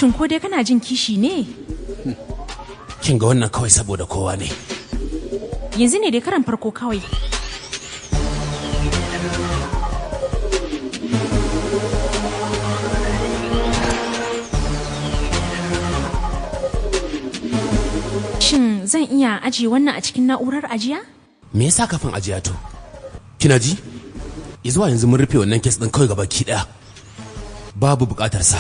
Shin ko dai kana jin kishi ne? Kin ga wannan kawai saboda kowa ne. Yanzu ne dai karan farko kawai. Shin zan iya ajiye wannan a cikin na'urar ajiya? Me yasa kafin ajiya to? Kina ji? Zuwa yanzu mun rufe wannan kes din kawai gaba ki daya. Babu bukatar sa.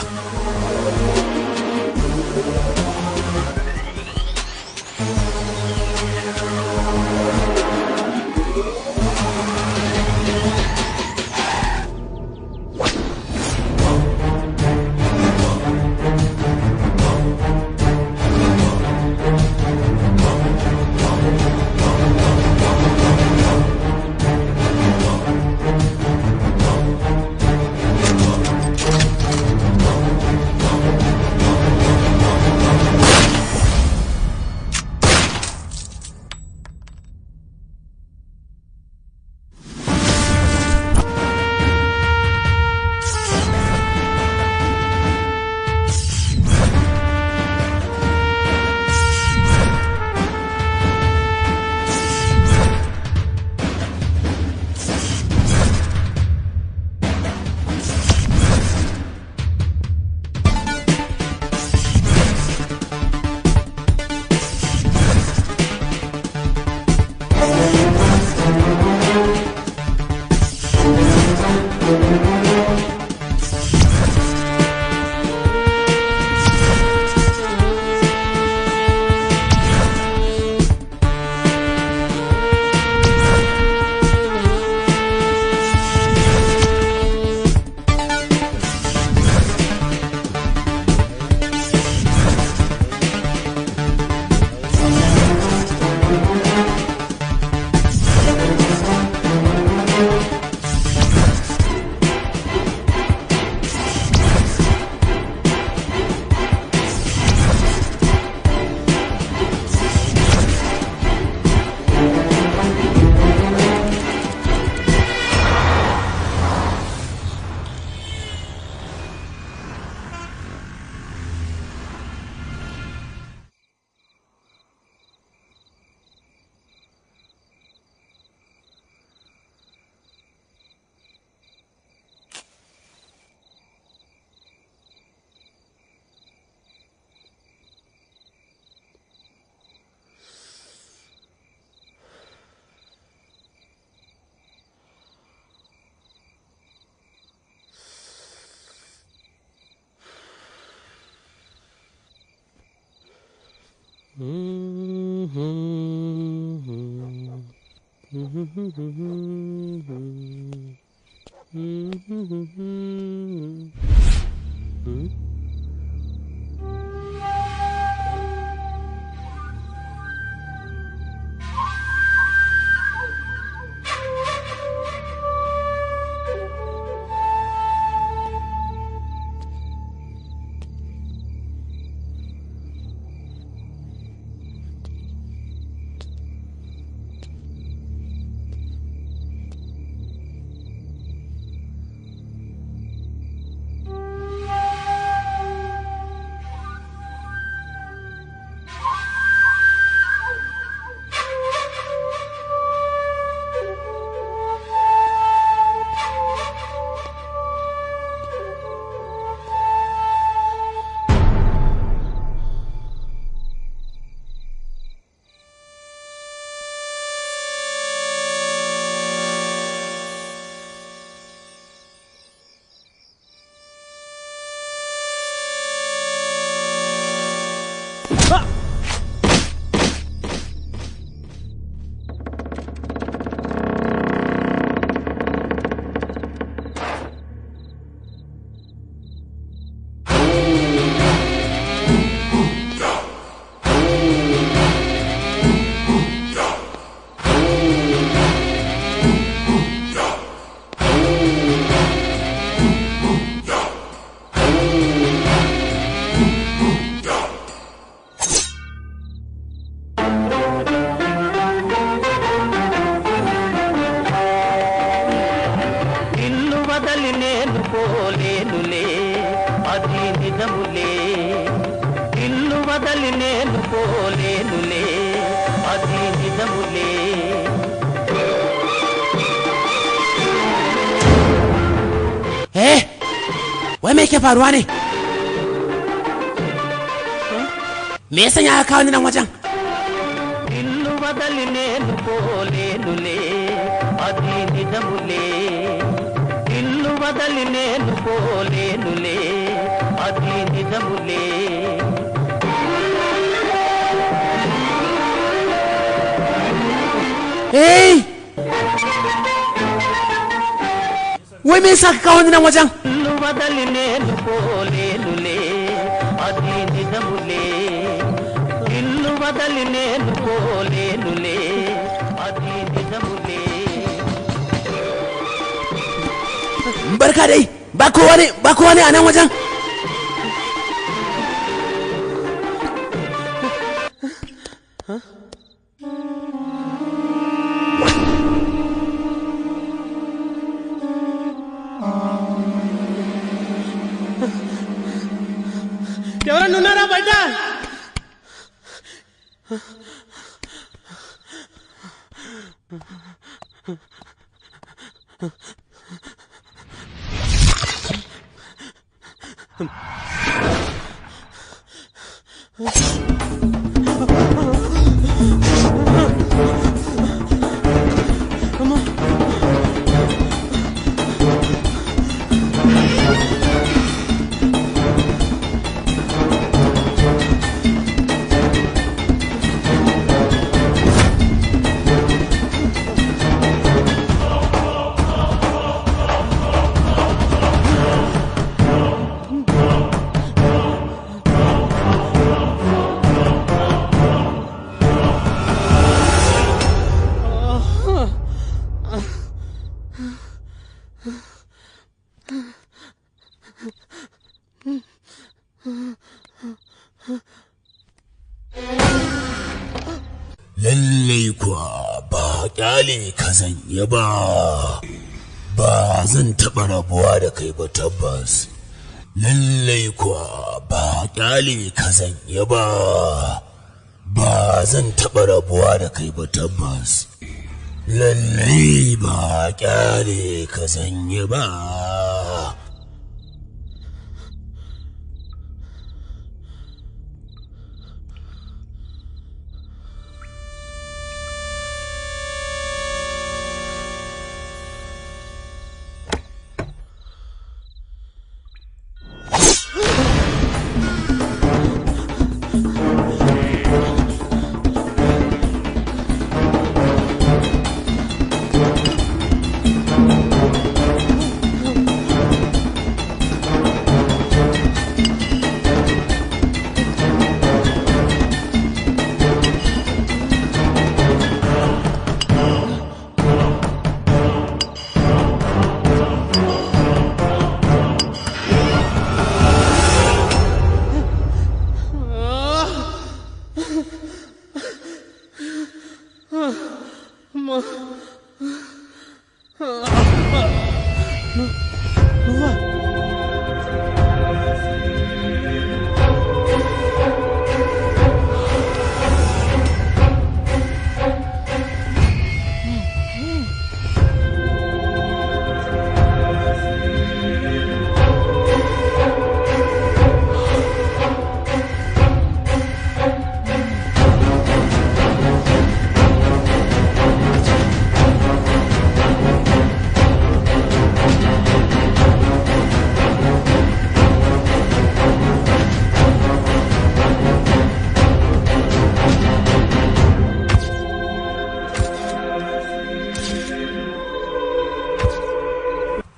నిన్ను వదలి నేను పోలేనులే, అది నిజములే ఇల్లు వదలి నేను పోలేనులే అది నిజములే. Eh, wai me yake faruwa ne? Me yasa ya kawo ni nan wajen? ఇల్లు వదలి నేను పోలేనులే అది నిజములే ఇల్లు వదలి నేను పోలేనులే అది నిజములే. Eh! Wai me yasa ka kawo ni nan wajen? ఇల్లు వదలి నేను పోలేనులే అది నిజములే ఇల్లు వదలి నేను పోలేనులే అది నిజములే. Barka dai, ba kowa ne a nan wajen? ఎవరన్నా ఉన్నారా బయట? Lallai kuwa ba kyale ka zan yi ba, ba zan taɓa rabuwa da kai ba tabbas. Lallai kuwa ba kyale ka zan yi ba, ba zan taɓa rabuwa da kai ba tabbas. Lallai ba kyale ka zan yi ba.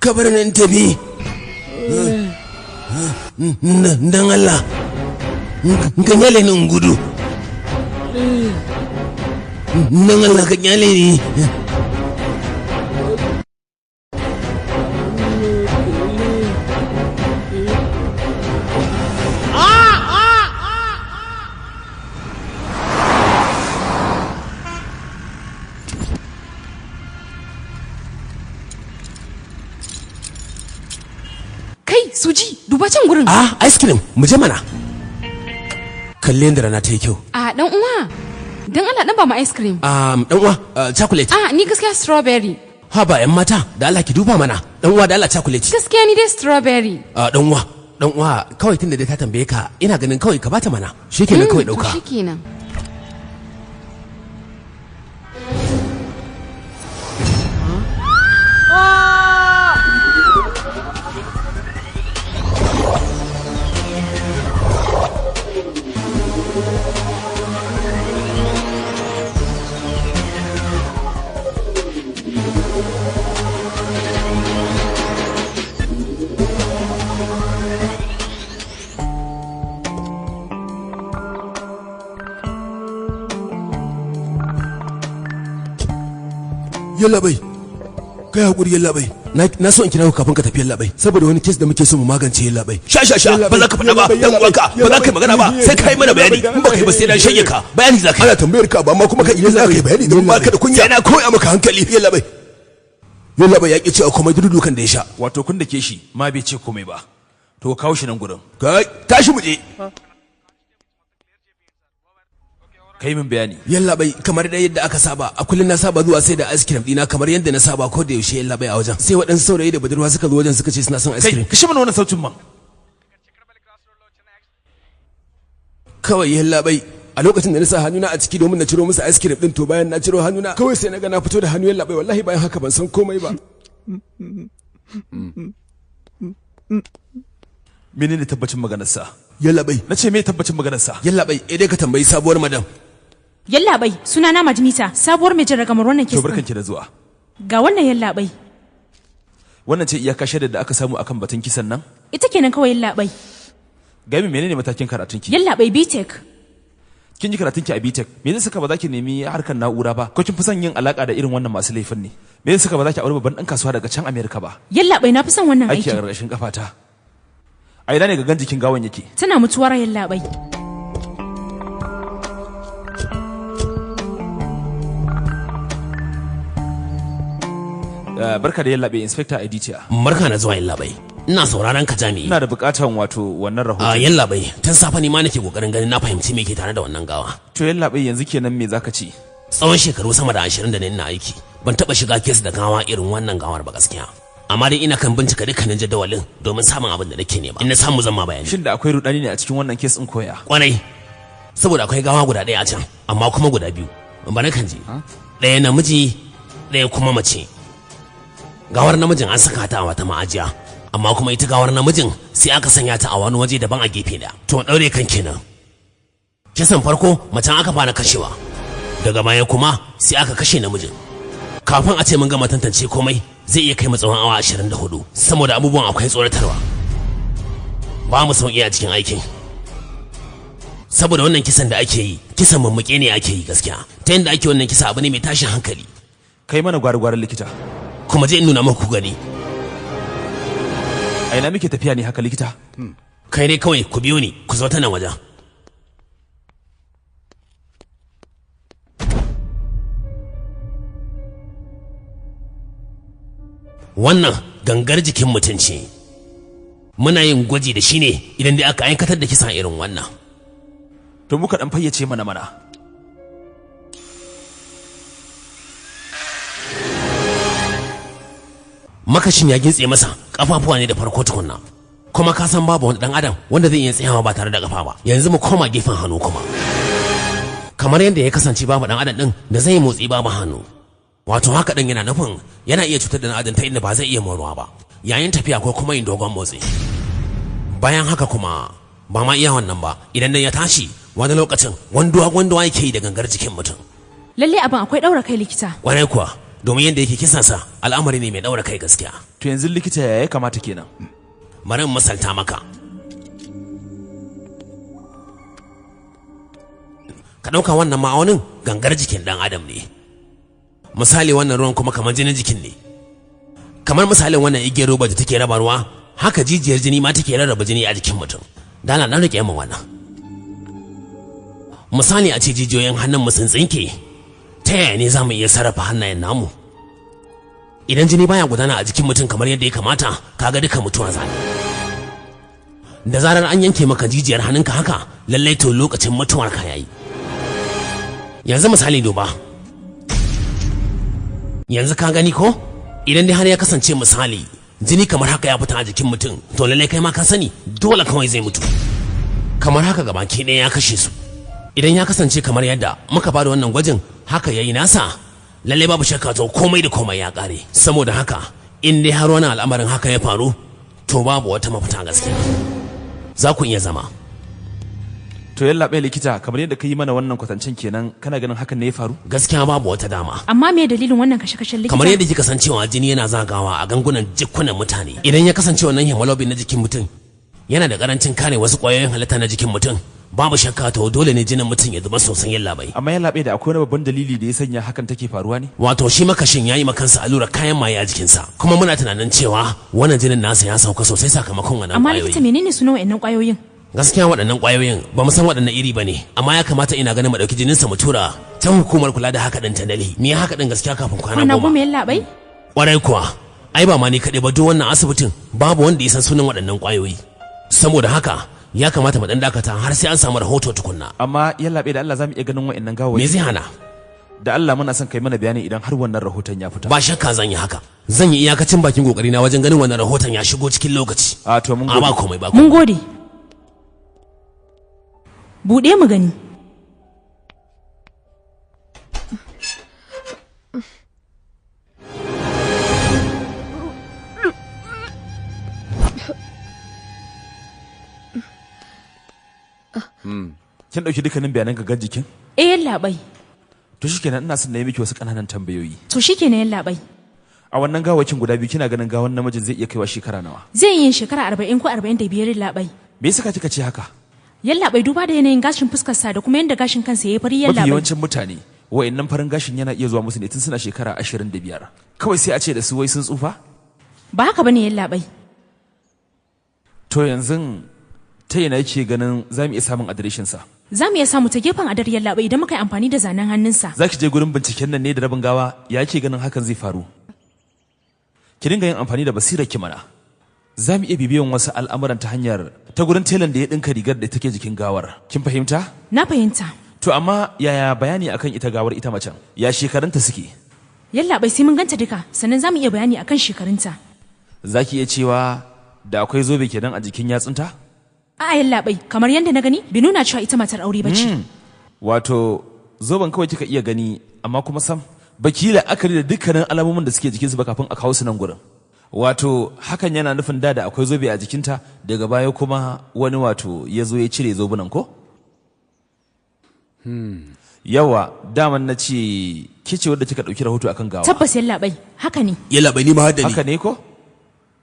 Ka bar nan tafi dan Allah, ka kyale ni in gudu. Dan Allah ka kyale ni. Kai, Suji, duba can gurin. Ah, ice cream, mu je mana. Kalle yadda rana ta yi kyau. A dan uwa. Dan Allah dan ba mu ice cream. Dan uwa, chocolate. Ah, ni gaskiya strawberry. Ha ba yan mata, da Allah ki duba mana. Dan uwa da Allah chocolate. Gaskiya ni dai strawberry. Dan uwa, dan uwa, kawai tunda dai ta tambaye ka, ina ganin kawai ka bata mana. Shikenan kawai dauka. Shikenan. Yallaɓai, kai hakuri yallaɓai. Na so in kira ku kafin ka tafi yallaɓai, saboda wani kes da muke so mu magance yallaɓai. Sha sha sha, ba za ka faɗa ba, dan uwanka, ba za ka yi magana ba, sai ka yi mana bayani. In ba ka yi ba sai na shanye ka. Bayani za ka yi. Ana tambayar ka ba amma kuma ka iya za ka yi bayani don ba ka da kunya. Sai na koya maka hankali yallaɓai. Yallaɓai ya ki cewa komai duk dukan da ya sha. Wato kun da ke shi ma bai ce komai ba. To kawo shi nan gurin. Kai, tashi mu je. Kai min bayani. Yallaɓai, kamar dai yadda aka saba, a kullum na saba zuwa sai da ice cream dina kamar yadda na saba ko da yaushe yallaɓai a wajen. Sai waɗansu saurayi da budurwa suka zo wajen suka ce suna son ice cream. Kai, kashe mana wannan sautin man. Kawai yallaɓai, a lokacin da na sa hannuna a ciki domin na ciro musu ice cream din, to bayan na ciro hannuna kawai sai na ga na fito da hannu yallaɓai, wallahi bayan haka ban san komai ba. Menene tabbacin maganarsa? Yallaɓai. Na ce me tabbacin maganarsa? Yallaɓai, eh dai ka tambayi sabuwar madam. Yallaɓai, sunana Majmita, sabuwar mai jan ragamar wannan kes. To barkanki da zuwa. Ga wannan yallaɓai. Wannan ce iyaka shaidar da aka samu akan batun kisan nan? Ita kenan kawai yallaɓai. Gami menene matakin karatunki? Yallaɓai BTech. Kin yi karatunki a BTech. Me zai saka ba za ki nemi harkar na'ura ba? Ko kin fi son yin alaka da irin wannan masu laifin ne? Me zai saka ba za ki auri babban dan kasuwa daga can America ba? Yallaɓai na fi son wannan aiki. Aiki a ƙarƙashin kafata. A ina ne gangan jikin gawan yake? Tana mutuwar yallaɓai. Barka da yallaɓai, Inspector Aditya. Barka da zuwa yallaɓai. Ina sauraron ka jami'i. Ina da buƙatan wato wannan rahoton. A yallaɓai, tun safe ni ma nake kokarin ganin na fahimci me ke tare da wannan gawa. To yallaɓai yanzu kenan me zaka ce? Tsawon shekaru sama da 20 da ni ina aiki, ban taɓa shiga kes da gawa irin wannan gawar ba gaskiya. Amma dai ina kan bincika dukkanin jadawalin domin samun abin da nake nema. In na samu zan ma bayani. Shin da akwai rudani ne a cikin wannan kes ɗin koya? Kwarai. Saboda akwai gawa guda ɗaya a can, amma kuma guda biyu. Bana kan ji. Ɗaya namiji, ɗaya kuma mace. Gawar namijin an saka ta a wata ma'ajiya, amma kuma ita gawar namijin sai aka sanya ta a wani waje daban a gefe da. To ɗaure kan kenan. Kisan farko macen aka fara kashewa, daga baya kuma sai aka kashe namijin. Kafin a ce mun gama tantance komai zai iya kai mu tsawon awa 24, saboda abubuwan akwai tsoratarwa. Ba mu sauki a cikin aikin. Saboda wannan kisan da ake yi, kisan mummuke ne ake yi gaskiya. Ta yadda ake wannan kisa abu ne mai tashin hankali. Kai mana gwari-gwarin likita. Kuma je in nuna muku gani. A ina muke tafiya ne haka likita? Kai ne kawai ku biyo ni, ku zo ta nan wajen. Wannan gangar jikin mutum ce. Muna yin gwaji da shi ne idan dai aka aikatar da kisan irin wannan. To muka dan fayyace mana mana. Makashin ya gintse masa kafafuwa ne da farko tukunna. Kuma ka san babu wani dan adam wanda zai iya tsayawa ba tare da kafa ba. Yanzu mu koma gefen hannu kuma. Kamar yadda ya kasance babu dan adam din da zai motsi babu hannu. Wato haka din yana nufin yana iya cutar da dan adam ta inda ba zai iya moruwa ba yayin tafiya ko kuma yin dogon motsi. Bayan haka kuma ba ma iya wannan ba, idan dan ya tashi wani lokacin gwanduwa gwanduwa yake yi da gangar jikin mutum. Lalle abin akwai ɗaura kai likita. Kwarai kuwa, domin yadda yake kisansa al'amari ne mai ɗaura kai gaskiya. To yanzu likita ya kamata kenan? Bari in misalta maka. Ka ɗauka wannan ma'aunin gangar jikin ɗan adam ne. Misali wannan ruwan kuma kamar jinin jikin ne. Kamar misalin wannan igiyar roba da take raba ruwa, haka jijiyar jini ma take rarraba jini a jikin mutum. Dala na rike min wannan. Misali a ce jijiyoyin hannun mu sun tsinke, ta yaya ne za mu iya sarrafa hannayen namu? Idan jini baya gudana a jikin mutum kamar yadda ya kamata, kaga duka mutuwa zane. Da zarar an yanke maka jijiyar hannunka haka, lallai to lokacin mutuwarka yayi. Yanzu misali duba. Yanzu ka gani ko? Idan dai har ya kasance misali jini kamar haka ya fita a jikin mutum, to lallai kai ma ka sani dole kawai zai mutu. Kamar haka gabaki ɗaya ya kashe su. Idan ya kasance kamar yadda muka bada wannan gwajin haka yayi nasa, lallai babu shakka to komai da komai ya ƙare. Saboda haka in dai har wani al'amarin haka ya faru, to babu wata mafita gaskiya. Za ku iya zama. To yallaɓai likita, kamar yadda ka yi mana wannan kwatancen kenan, kana ganin hakan ne ya faru? Gaskiya babu wata dama. Amma me dalilin wannan kashe-kashen, likita? Kamar yadda kika san cewa jini yana zagawa a gangunan jikunan mutane, idan ya kasance wannan hemoglobin na jikin mutum yana da karancin kare wasu ƙwayoyin halitta na jikin mutum, babu shakka to dole ne jinin mutum ya zuba sosai, yallaɓai. Amma yallaɓai, da akwai wani babban dalili da ya sanya hakan take faruwa ne? Wato shi makashin ya yi makansa allura kayan maye a jikinsa, kuma muna tunanin cewa wannan jinin nasa ya sauka sosai sakamakon wannan Amma ƙwayoyi. likita, menene sunan wa'annan ƙwayoyin? Gaskiya waɗannan ƙwayoyin ba mu san waɗannan iri ba ne, amma ya kamata ina ganin mu ɗauki jininsa mu tura can hukumar kula da haka ɗin ta Delhi. Me haka ɗin gaskiya kafin kwana Kwana 10. 10, yallaɓai? Ƙwarai kuwa, ai ba ma ni kaɗai ba, duk wannan asibitin babu wanda ya san sunan waɗannan ƙwayoyi. Saboda haka ya kamata mu ɗan dakata har sai an samu rahoto tukunna. Amma yallaɓai, da Allah za mu iya ganin wa'annan gawawwaki? Me zai hana? Da Allah muna son kai mana bayani idan har wannan rahoton ya fita. Ba shakka zan yi haka. Zan yi iyakacin bakin kokari na wajen ganin wannan rahoton ya shigo cikin lokaci. A to mun A ba gode. komai, ba komai. Mun gode. Buɗe mu gani. Kin ɗauki dukkanin bayanan gangan jikin? Eh, yallaɓai. To shikenan, ina son na yi miki wasu ƙananan tambayoyi. To shikenan, yallaɓai. A wannan gawakin guda biyu, kina ganin gawan namijin zai iya kaiwa shekara nawa? Zai yi shekara 40 ko 45, yallaɓai. Me yasa kika ce haka? Yallaɓai, duba da yanayin gashin fuskarsa da kuma yadda gashin kansa ya yi fari, Mafi yallaɓai. yawancin mutane wa'annan farin gashin yana iya zuwa musu ne tun suna shekara 25. Kawai sai a ce da su wai sun tsufa? Ba haka bane, yallaɓai. To yanzu ta ina yake ganin za mu iya samun adireshin sa? Za mu iya samu ta gefen adar, yallaɓai, idan muka yi amfani da zanen hannunsa. Za ki je gurin binciken nan ne da rabin gawa, ya ke ganin hakan zai faru? Ki dinga yin amfani da basirar ki mana. Za mu iya bibiyan wasu al'amuran ta hanyar ta gurin telan da ya ɗinka rigar da take jikin gawar. Kin fahimta? Na fahimta. To amma yaya bayani akan ita gawar ita macen? Ya shekarunta suke? Yallaɓai, sai mun ganta duka sannan za mu iya bayani akan shekarunta. Za ki iya cewa da akwai zobe kenan a jikin yatsunta? A'a, yallaɓai, kamar yadda na gani bai nuna cewa ita matar aure ba ce. Wato zoben kawai kika iya gani, amma kuma sam baki yi la'akari da dukkanin alamomin da suke jikinsu ba kafin a kawo su nan gurin. Wato hakan yana nufin da da akwai zobe a jikinta, daga baya kuma wani wato ya zo ya cire zobunan ko? Yawa, daman na ce ke ce wadda kika ɗauki rahoto akan gawa. Tabbas, yallaɓai, haka ne. Yallaɓai, ni ma har da ni. Haka ne ko?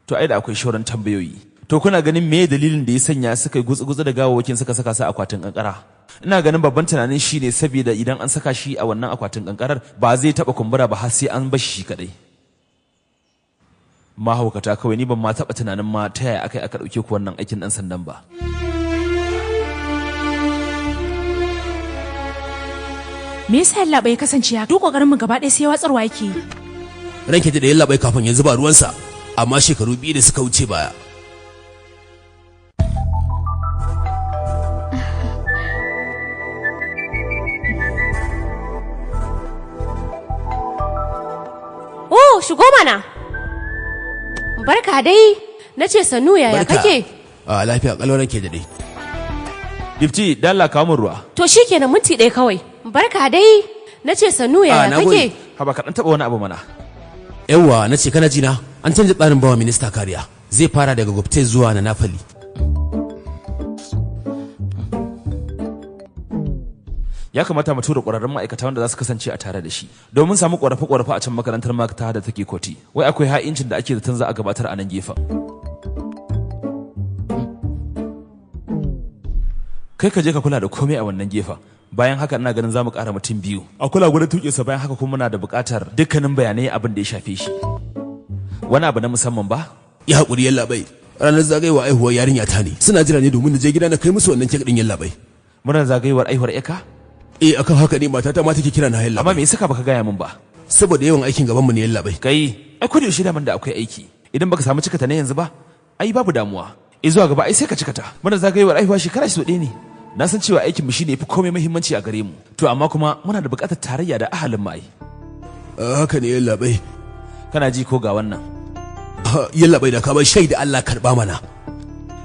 To ai da akwai shauran tambayoyi. To kuna ganin me dalilin da ya sanya suka yi gutsu-gutsu da gawawwakin suka saka su a akwatin kankara? Ina ganin babban tunanin shine saboda idan an saka shi a wannan akwatin kankarar ba zai taba kumbura ba har sai an bar shi kadai. Mahaukata kawai, ni ban ma taba tunanin ma ta yaya aka yi aka dauke ku wannan aikin dan sandan ba. Me yasa yallaɓai ya kasance ya duk kokarin mu gaba ɗaya sai watsarwa yake yi? Ranke da yallaɓai, kafin yanzu ba ruwansa, amma shekaru 2 da suka wuce baya. Oh, shigo mana. Barka dai. Na ce sannu, yaya Barka. kake? A lafiya kalau, ranke da dai. Difti, dalla kawo min ruwa. To shikenan, minti ɗaya kawai. Barka dai. Na ce sannu, yaya na kake? gode. Haba, ka dan taba wani abu mana. Yawwa, na ce kana jina, an canza tsarin bawa minista kariya. Zai fara daga Gupte zuwa na Napoli. Ya kamata mu tura ƙwararrun ma'aikata wanda za su kasance a tare da shi domin samu ƙorafe-ƙorafe a can makarantar mata da take koti. Wai akwai ha'incin da ake zaton za a gabatar a nan gefen. Kai ka je ka kula da komai a wannan gefen. Bayan haka ina ganin za mu ƙara mutum biyu a kula gurin tuƙinsa. Bayan haka kuma muna da buƙatar dukkanin bayanai abin da ya shafe shi, wani abu na musamman ba. Ya haƙuri yallaɓai, ranar zagayewa aihuwar yarinya ta ne, suna jira ne domin na je gida na kai musu wannan kek ɗin, yallaɓai. Muna zagayewar aihuwar eka? Eh, akan haka ne matata ma take kira na, yallaɓai. Amma me yasa baka gaya min ba? Saboda yawan aikin gaban mu ne, yallaɓai. Kai, ai ko da yaushe daman da akwai aiki. Idan baka samu cikata ne yanzu ba, ai babu damuwa. Zuwa gaba ai sai ka cika ta. Muna zagayowar aihuwa shekara sau ɗaya ne. Na san cewa aikin mu shine yafi komai muhimmanci a gare mu. To amma kuma muna da buƙatar tarayya da ahalin mu ai. Haka ne yallaɓai. Kana ji ko ga wannan? Yallaɓai da ka bar shaida Allah karɓa mana.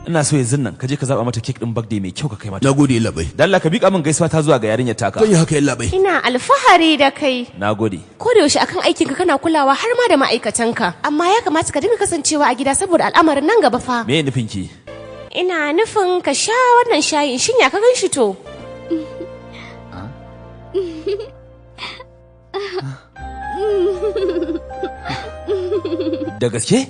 Ina so yanzu nan ka je ka zaba mata kek din birthday mai kyau ka kai mata. Nagode yallaɓai. Dan Allah ka miƙa min gaisuwa ta zuwa ga yarinyar taka. Zan yi haka yallaɓai. Ina alfahari da kai. Nagode. Ko da yaushe akan aikinka kana kulawa har ma da ma'aikatanka. Amma ya kamata ka dinga kasancewa a gida saboda al'amarin nan gaba fa. Me nufin ki? Ina nufin ka sha wannan shayin, shin ya ka gan shi to? Da gaske?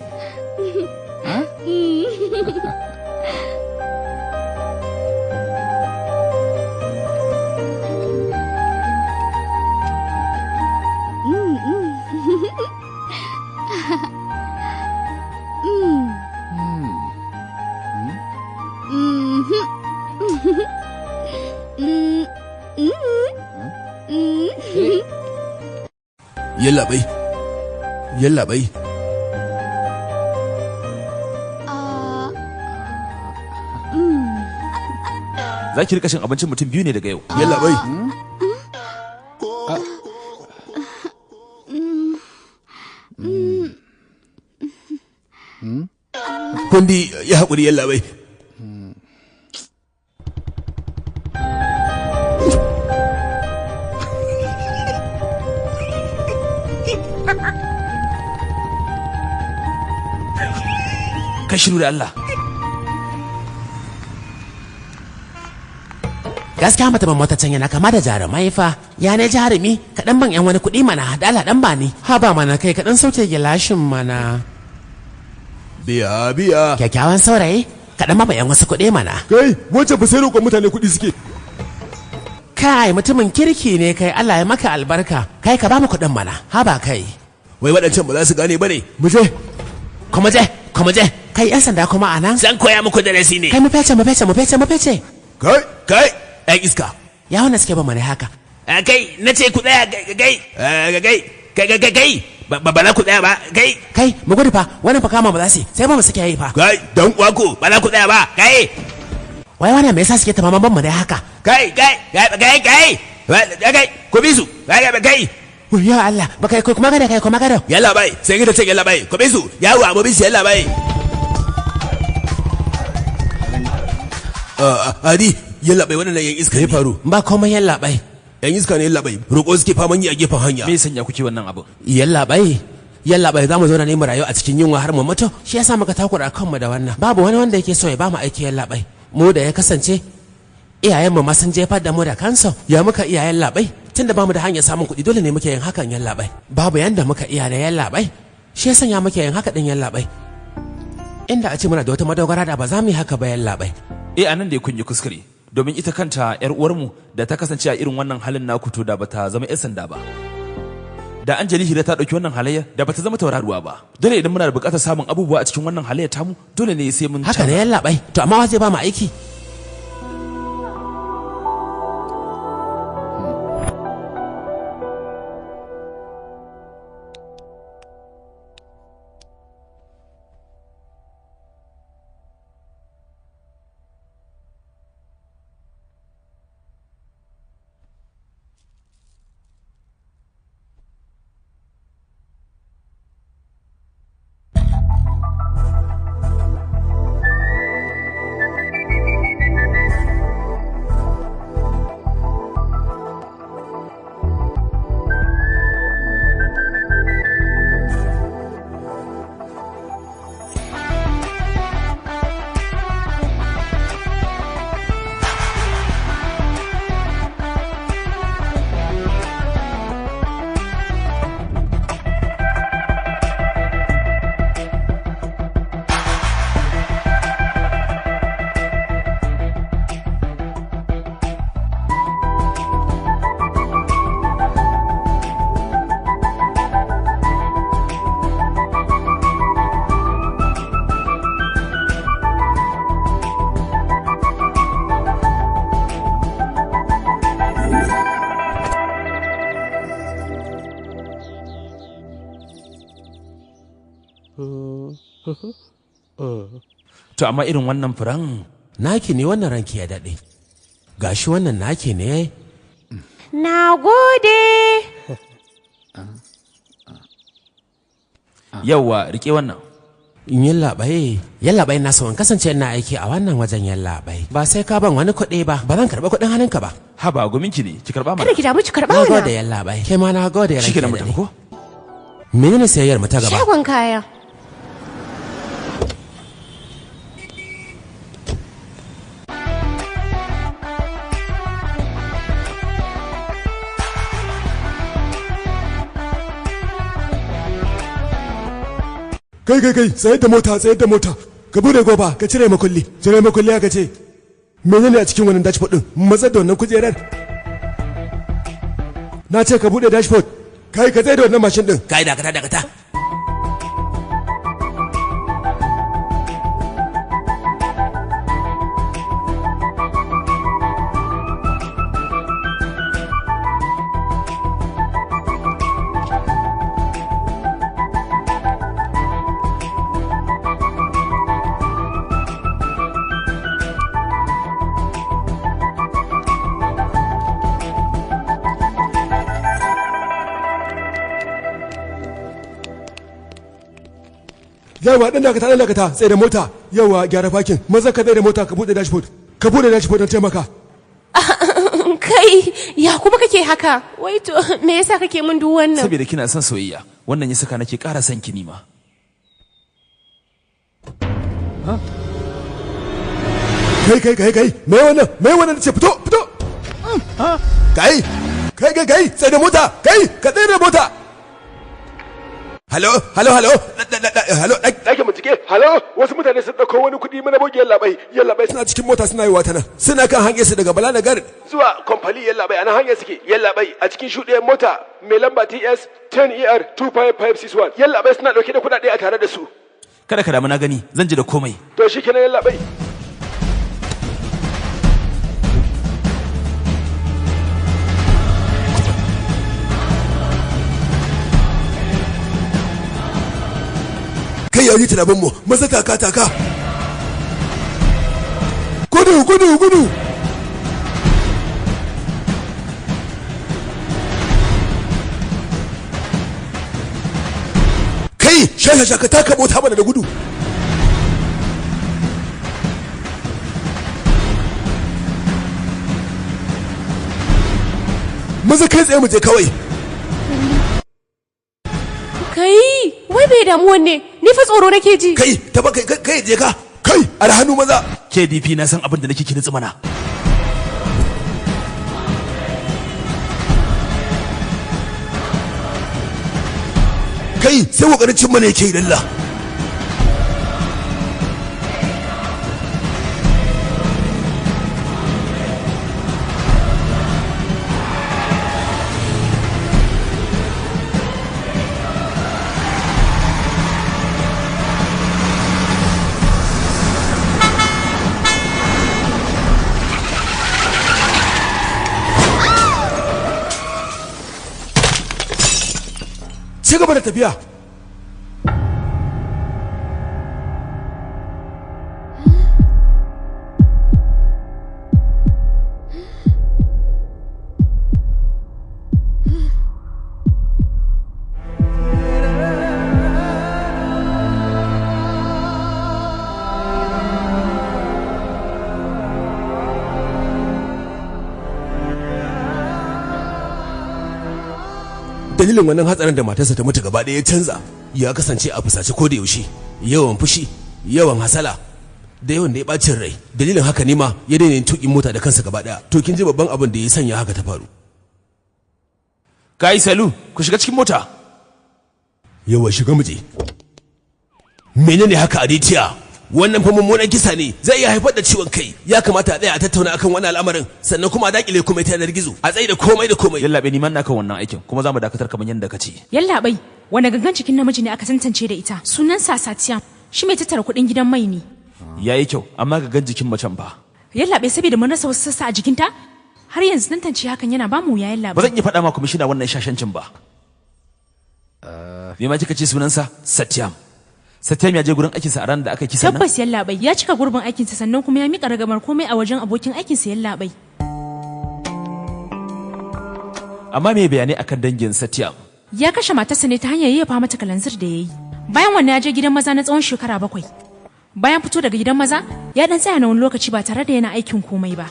Yallaɓai. Yallaɓai. Za ki rika cin abincin mutum biyu ne daga yau. Yallaɓai. Kundi ya haƙuri yallaɓai. Ka shiru da Allah. Gaskiya mata ban mota can yana kama da jarumai fa. Ya ne jarumi, kaɗan ban yan wani kuɗi mana, dala ɗan ba ni. Haba mana kai, kaɗan sauke gilashin mana. Biya biya. Kyakkyawan saurayi, kaɗan ba yan wasu kuɗi mana. Kai, wancan fa sai roƙon mutane kuɗi suke. Kai, mutumin kirki ne kai, Allah ya maka albarka. Kai ka ba mu kuɗin mana, haba kai. Wai waɗancan ba za su gane ba ne. Mu je. Kuma je, kuma je. Kai yan sanda kuma a nan. Zan koya muku darasi ne. Kai mu fece, mu fece, mu fece, mu fece. Kai, kai, ɗan iska. Ya wannan suke ba mana haka. Kai, na ce ku tsaya, kai, kai, kai, kai, kai, ba ba za ku tsaya ba, kai. Kai, mu gudu fa, wannan fa kama ba za su yi, sai ba mu suke yi fa. Kai, dan uwa ku, ba za ku tsaya ba, kai. Wai wannan me yasa suke tamaman ban mu ne haka? Kai, kai, kai, kai, kai, kai, ku bi su, kai, kai. Ya Allah, ba kai kuma kada kai kuma kada. Yalla bai, sai ka ce yalla bai, ku bi su, yawo abu bi su yalla bai. Adi, yalla bai, wannan yan iska ne faru. Ba komai yalla bai. Yan iska ne yalla bai, roƙo suke faman yi a gefen hanya. Me sanya kuke wannan abin? Yalla bai. Yalla bai, za mu zauna ne mu rayu a cikin yunwa har mu mutu. Shi yasa muka takura kanmu da wannan. Babu wani wanda yake so ya ba mu aiki yalla bai. Mu da ya kasance iyayenmu ma sun jefar da mu da kansu. Ya muka iyayen labai, tunda bamu da hanyar samun kuɗi dole ne muke yin hakan yalla bai. Babu yanda muka iya da yalla bai. Shi yasa ya muke yin haka din yalla bai. Inda a ce muna da wata madogara da ba za mu yi haka ba yalla bai. Eh, anan da kun yi kuskure. Domin ita kanta yar uwarmu da ta kasance a irin wannan halin naku to da bata zama 'yan sanda ba. Da Anjali Hira ta ɗauki wannan halayya da bata zama tauraruwa ba. Dole idan muna da buƙatar samun abubuwa a cikin wannan halayya tamu dole ne sai mun haka ne yalla bai. To amma wa zai ba mu aiki? To amma irin wannan furen Naki ne wannan, ranki ya daɗe. Gashi wannan naki ne. Na gode. Yawwa, rike wannan. In yallaɓai, yallaɓai, na son kasance ina aiki a wannan wajen, yallaɓai. Ba sai ka ban wani kuɗi ba, ba zan karɓi kuɗin hannunka ba. Haba, gominki ne, ki karba mana. Kada ki damu, ki karɓa Na mana. gode, yallaɓai. Ke ma na gode, ranki ya Shikenan, mu tafi daɗe. ko? Menene sayayyar mu ta gaba? Shagon kaya. Kai, kai, kai, tsayar da mota, tsayar da mota. Ka bude goba, ka cire makulli, cire makulli aka ce. Menene a cikin wannan dashboard din? Matsar da wannan kujerar. Na ce ka bude dashboard. Kai, ka tsaye da wannan mashin din. Kai, dakata, dakata. Yawa, dan dakata, dan dakata, tsaye da mota. Yawa, gyara fakin. Maza ka tsaye da mota, ka bude dashboard. Ka bude dashboard don taimaka. Kai, ya kuma kake haka? Wai to me yasa kake min duk wannan? Saboda kina son soyayya, wannan ya saka nake ƙara son ki nima. Kai, kai, kai, kai, me wannan? Me wannan? Ce fito, fito. Kai, kai, kai, kai, tsaye da mota. Kai, ka tsaye da mota. Halo, halo, halo, halo, ɗakin bincike, halo, wasu mutane sun ɗauko wani kuɗi mana bogi, yallaɓai, yallaɓai, suna cikin mota suna yi wata nan. Suna kan hanyar su daga Balanagar zuwa Kwamfali, yallaɓai, a nan hanyar suke, yallaɓai, a cikin shuɗiyar mota mai lamba TS 10 ER 25561. Yallaɓai, suna ɗauke da kuɗaɗe a tare da su. Kada ka damu, na gani, zan ji da komai. To shi kenan, yallaɓai. Kai, ya yi tunanin mu, maza taka, taka. Gudu, gudu, gudu. Kai, sha sha sha, ka taka mota mana da gudu. Maza kai tsaye mu je kawai. Kai, wai bai damuwan ne? Ni fa tsoro nake ji. Kai, taba kai, kai, je ka. Kai, a hannu maza. KDP, na san abin da nake, ki nutsu mana. Kai, sai kokarin cin mana yake lalla. Ci gaba da tafiya. Dalilin wannan hatsarin da matarsa ta mutu, gaba ɗaya ya canza, ya kasance a fusace ko da yaushe, yawan fushi, yawan hasala, da yawan da ya bacin rai. Dalilin haka ne ma ya daina yin tuƙin mota da kansa gaba ɗaya. To kin ji babban abin da ya sanya haka ta faru. Kai Salu, ku shiga cikin mota. Yawa, shiga muje. Menene haka, Aditya? Wannan fa mummunan kisa ne, zai iya haifar da ciwon kai. Ya kamata a tsaya a tattauna akan wannan al'amarin, sannan kuma a dakile komai ta yanar gizo, a tsaye da komai da komai. Yallaɓai, ni ma ina kan wannan aikin, kuma za mu dakatar kamar yadda ka ce. Yallaɓai, wani gangan cikin namiji ne aka tantance da ita. Sunan sa Satiya, shi mai tattara kuɗin gidan mai ne. Yayi kyau, amma ga gan jikin macen ba. Yallaɓai, saboda mun rasa wasu sassa a jikinta, har yanzu tantance hakan yana ba mu wuya, yallaɓai. Ba zan iya faɗa ma kwamishina wannan shashancin ba. Me ma kika ce sunansa? Satyam. Satyam ya je gurin aikinsa a ranar da aka yi kisan nan? Tabbas yallaɓai ya cika gurbin aikinsa, sannan kuma ya mika ragamar komai a wajen abokin aikinsa, yallaɓai. Amma me bayanai akan dangin Satyam? Ya kashe matarsa ne ta hanyar yayyafa mata kalanzir da ya yi. Bayan wannan ya je gidan maza na tsawon shekara 7. Bayan fito daga gidan maza, ya dan tsaya na wani lokaci ba tare da yana aikin komai ba.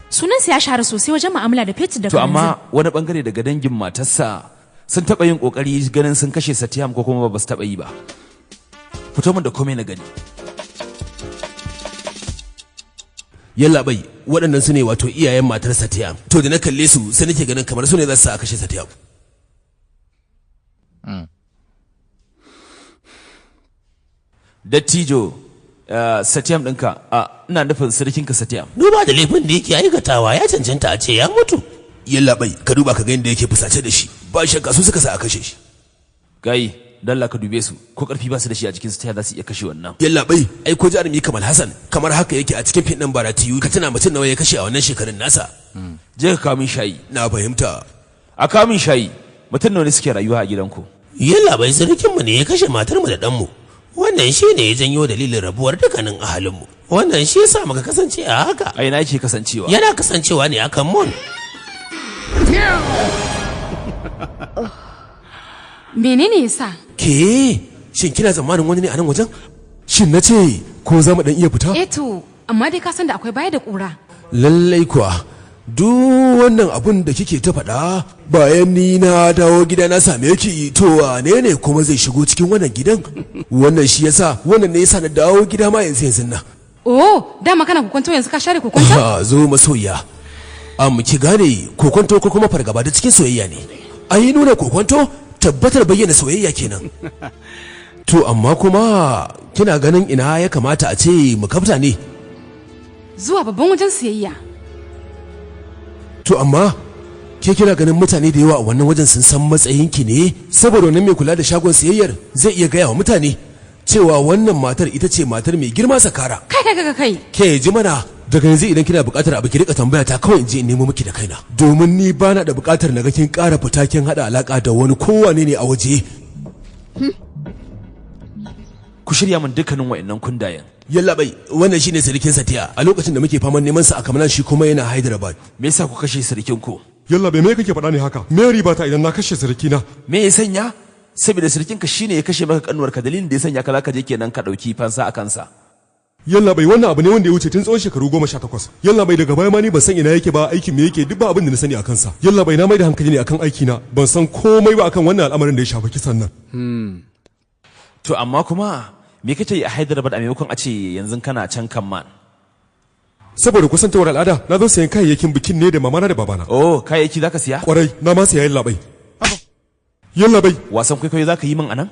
Sunansa ya shahara sosai wajen mu'amala da fetur da To kalanzir. amma wani bangare daga dangin matarsa sun taɓa yin ƙoƙari ganin sun kashe Satyam ko kuma ba su taɓa yi ba? Fito min da komai na gani. Yallaɓai, waɗannan su ne wato iyayen matar Satiyam. To da na kalle su sai nake ganin kamar su ne za su sa a kashe Satiyam. Dattijo, Satyam ɗinka, ina nufin sarkinka Satyam. Duba da laifin da yake aikatawa, ya cancanta a ce ya mutu. Yallaɓai, ka duba ka ga yadda yake fusace da shi. Ba shakka su suka sa a kashe shi. Gai, dalla ka dube su, ko ƙarfi ba su da shi a jikinsu, ta yaya za su iya kashe wannan? Yallaɓai, ai ko jarumi Kamal Hassan kamar haka yake a cikin fim ɗin Baratiyu, ka tuna mutum nawa ya kashe a wannan shekarun nasa. Je ka kawo min shayi. Na fahimta. A kawo min shayi. Mutum nawa ne suke rayuwa a gidanku? Yallaɓai, sarkinmu ne ya kashe matarmu da ɗanmu. Wannan shi ne ya janyo dalilin rabuwar dukkanin ahalinmu. Wannan shi yasa muka kasance a haka. A ina yake kasancewa? Yana kasancewa ne akan mun. Menene yasa? Ke, shin kina tsammanin wani ne a nan wajen? Shin na ce ko za mu dan iya fita? Eh to, amma dai ka san da akwai baya da ƙura. Lallai kuwa, Duk wannan abun da kike ta faɗa bayan ni na dawo gida na same ki, to wane ne kuma zai shigo cikin wannan gidan? Wannan shi yasa, wannan ne yasa na dawo gida ma yanzu yanzu nan. Oh, dama kana kokonto, yanzu ka share kokonto? Ha, zo masoyiya. Am ki gane kokonto ko kuma fargaba da cikin soyayya ne. Ai nuna kokonto tabbatar bayyana soyayya kenan. To amma kuma kina ganin ina ya kamata a ce mu kafta ne? Zuwa babban wajen siyayya. To amma ke kina ganin mutane da yawa a wannan wajen sun san matsayinki ne? Saboda wannan mai kula da shagon siyayyar zai iya gaya wa mutane cewa wannan matar ita ce matar mai girma Sakara. Kai kai kai kai. Ke ji mana, daga yanzu idan kina buƙatar abu ki rika tambaya ta kawai, in je in nemo miki da kaina. Domin ni bana da buƙatar na ga kin ƙara fita kin haɗa alaƙa da wani kowane ne a waje. Ku shirya min dukkanin wa'annan kundayen. Yallaɓai, wannan shine sirikin Satiya a lokacin da muke faman neman sa a Kamalan, shi kuma yana Hyderabad. Me yasa ku kashe sirikin ku? Yallaɓai, me kake faɗa ne haka? Me riba ta idan na kashe sirikina? Me ya sanya? Saboda sirikinka shine ya kashe maka kanuwarka, dalilin da ya sanya ka zaka je kenan ka ɗauki fansa a kansa. Yallaɓai, wannan abu ne wanda ya wuce tun tsawon shekaru 18. Yallaɓai, daga baya ma ni ban san ina yake ba, aikin me yake, duk ba abin da na sani a kansa. Yallaɓai, na mai da hankali ne akan aikina, ban san komai ba akan wannan al'amarin da ya shafi kisan nan. To amma kuma me kake yi a Hyderabad a maimakon a ce yanzu kana can Kamman? Saboda kusantawar al'ada, na zo sayan kayayyakin bikin ne da mamana da babana. Oh, kayayyaki zaka siya? Kwarai, na ma siya, yallaɓai. Yallaɓai. Wasan kwaikwayo zaka yi min anan?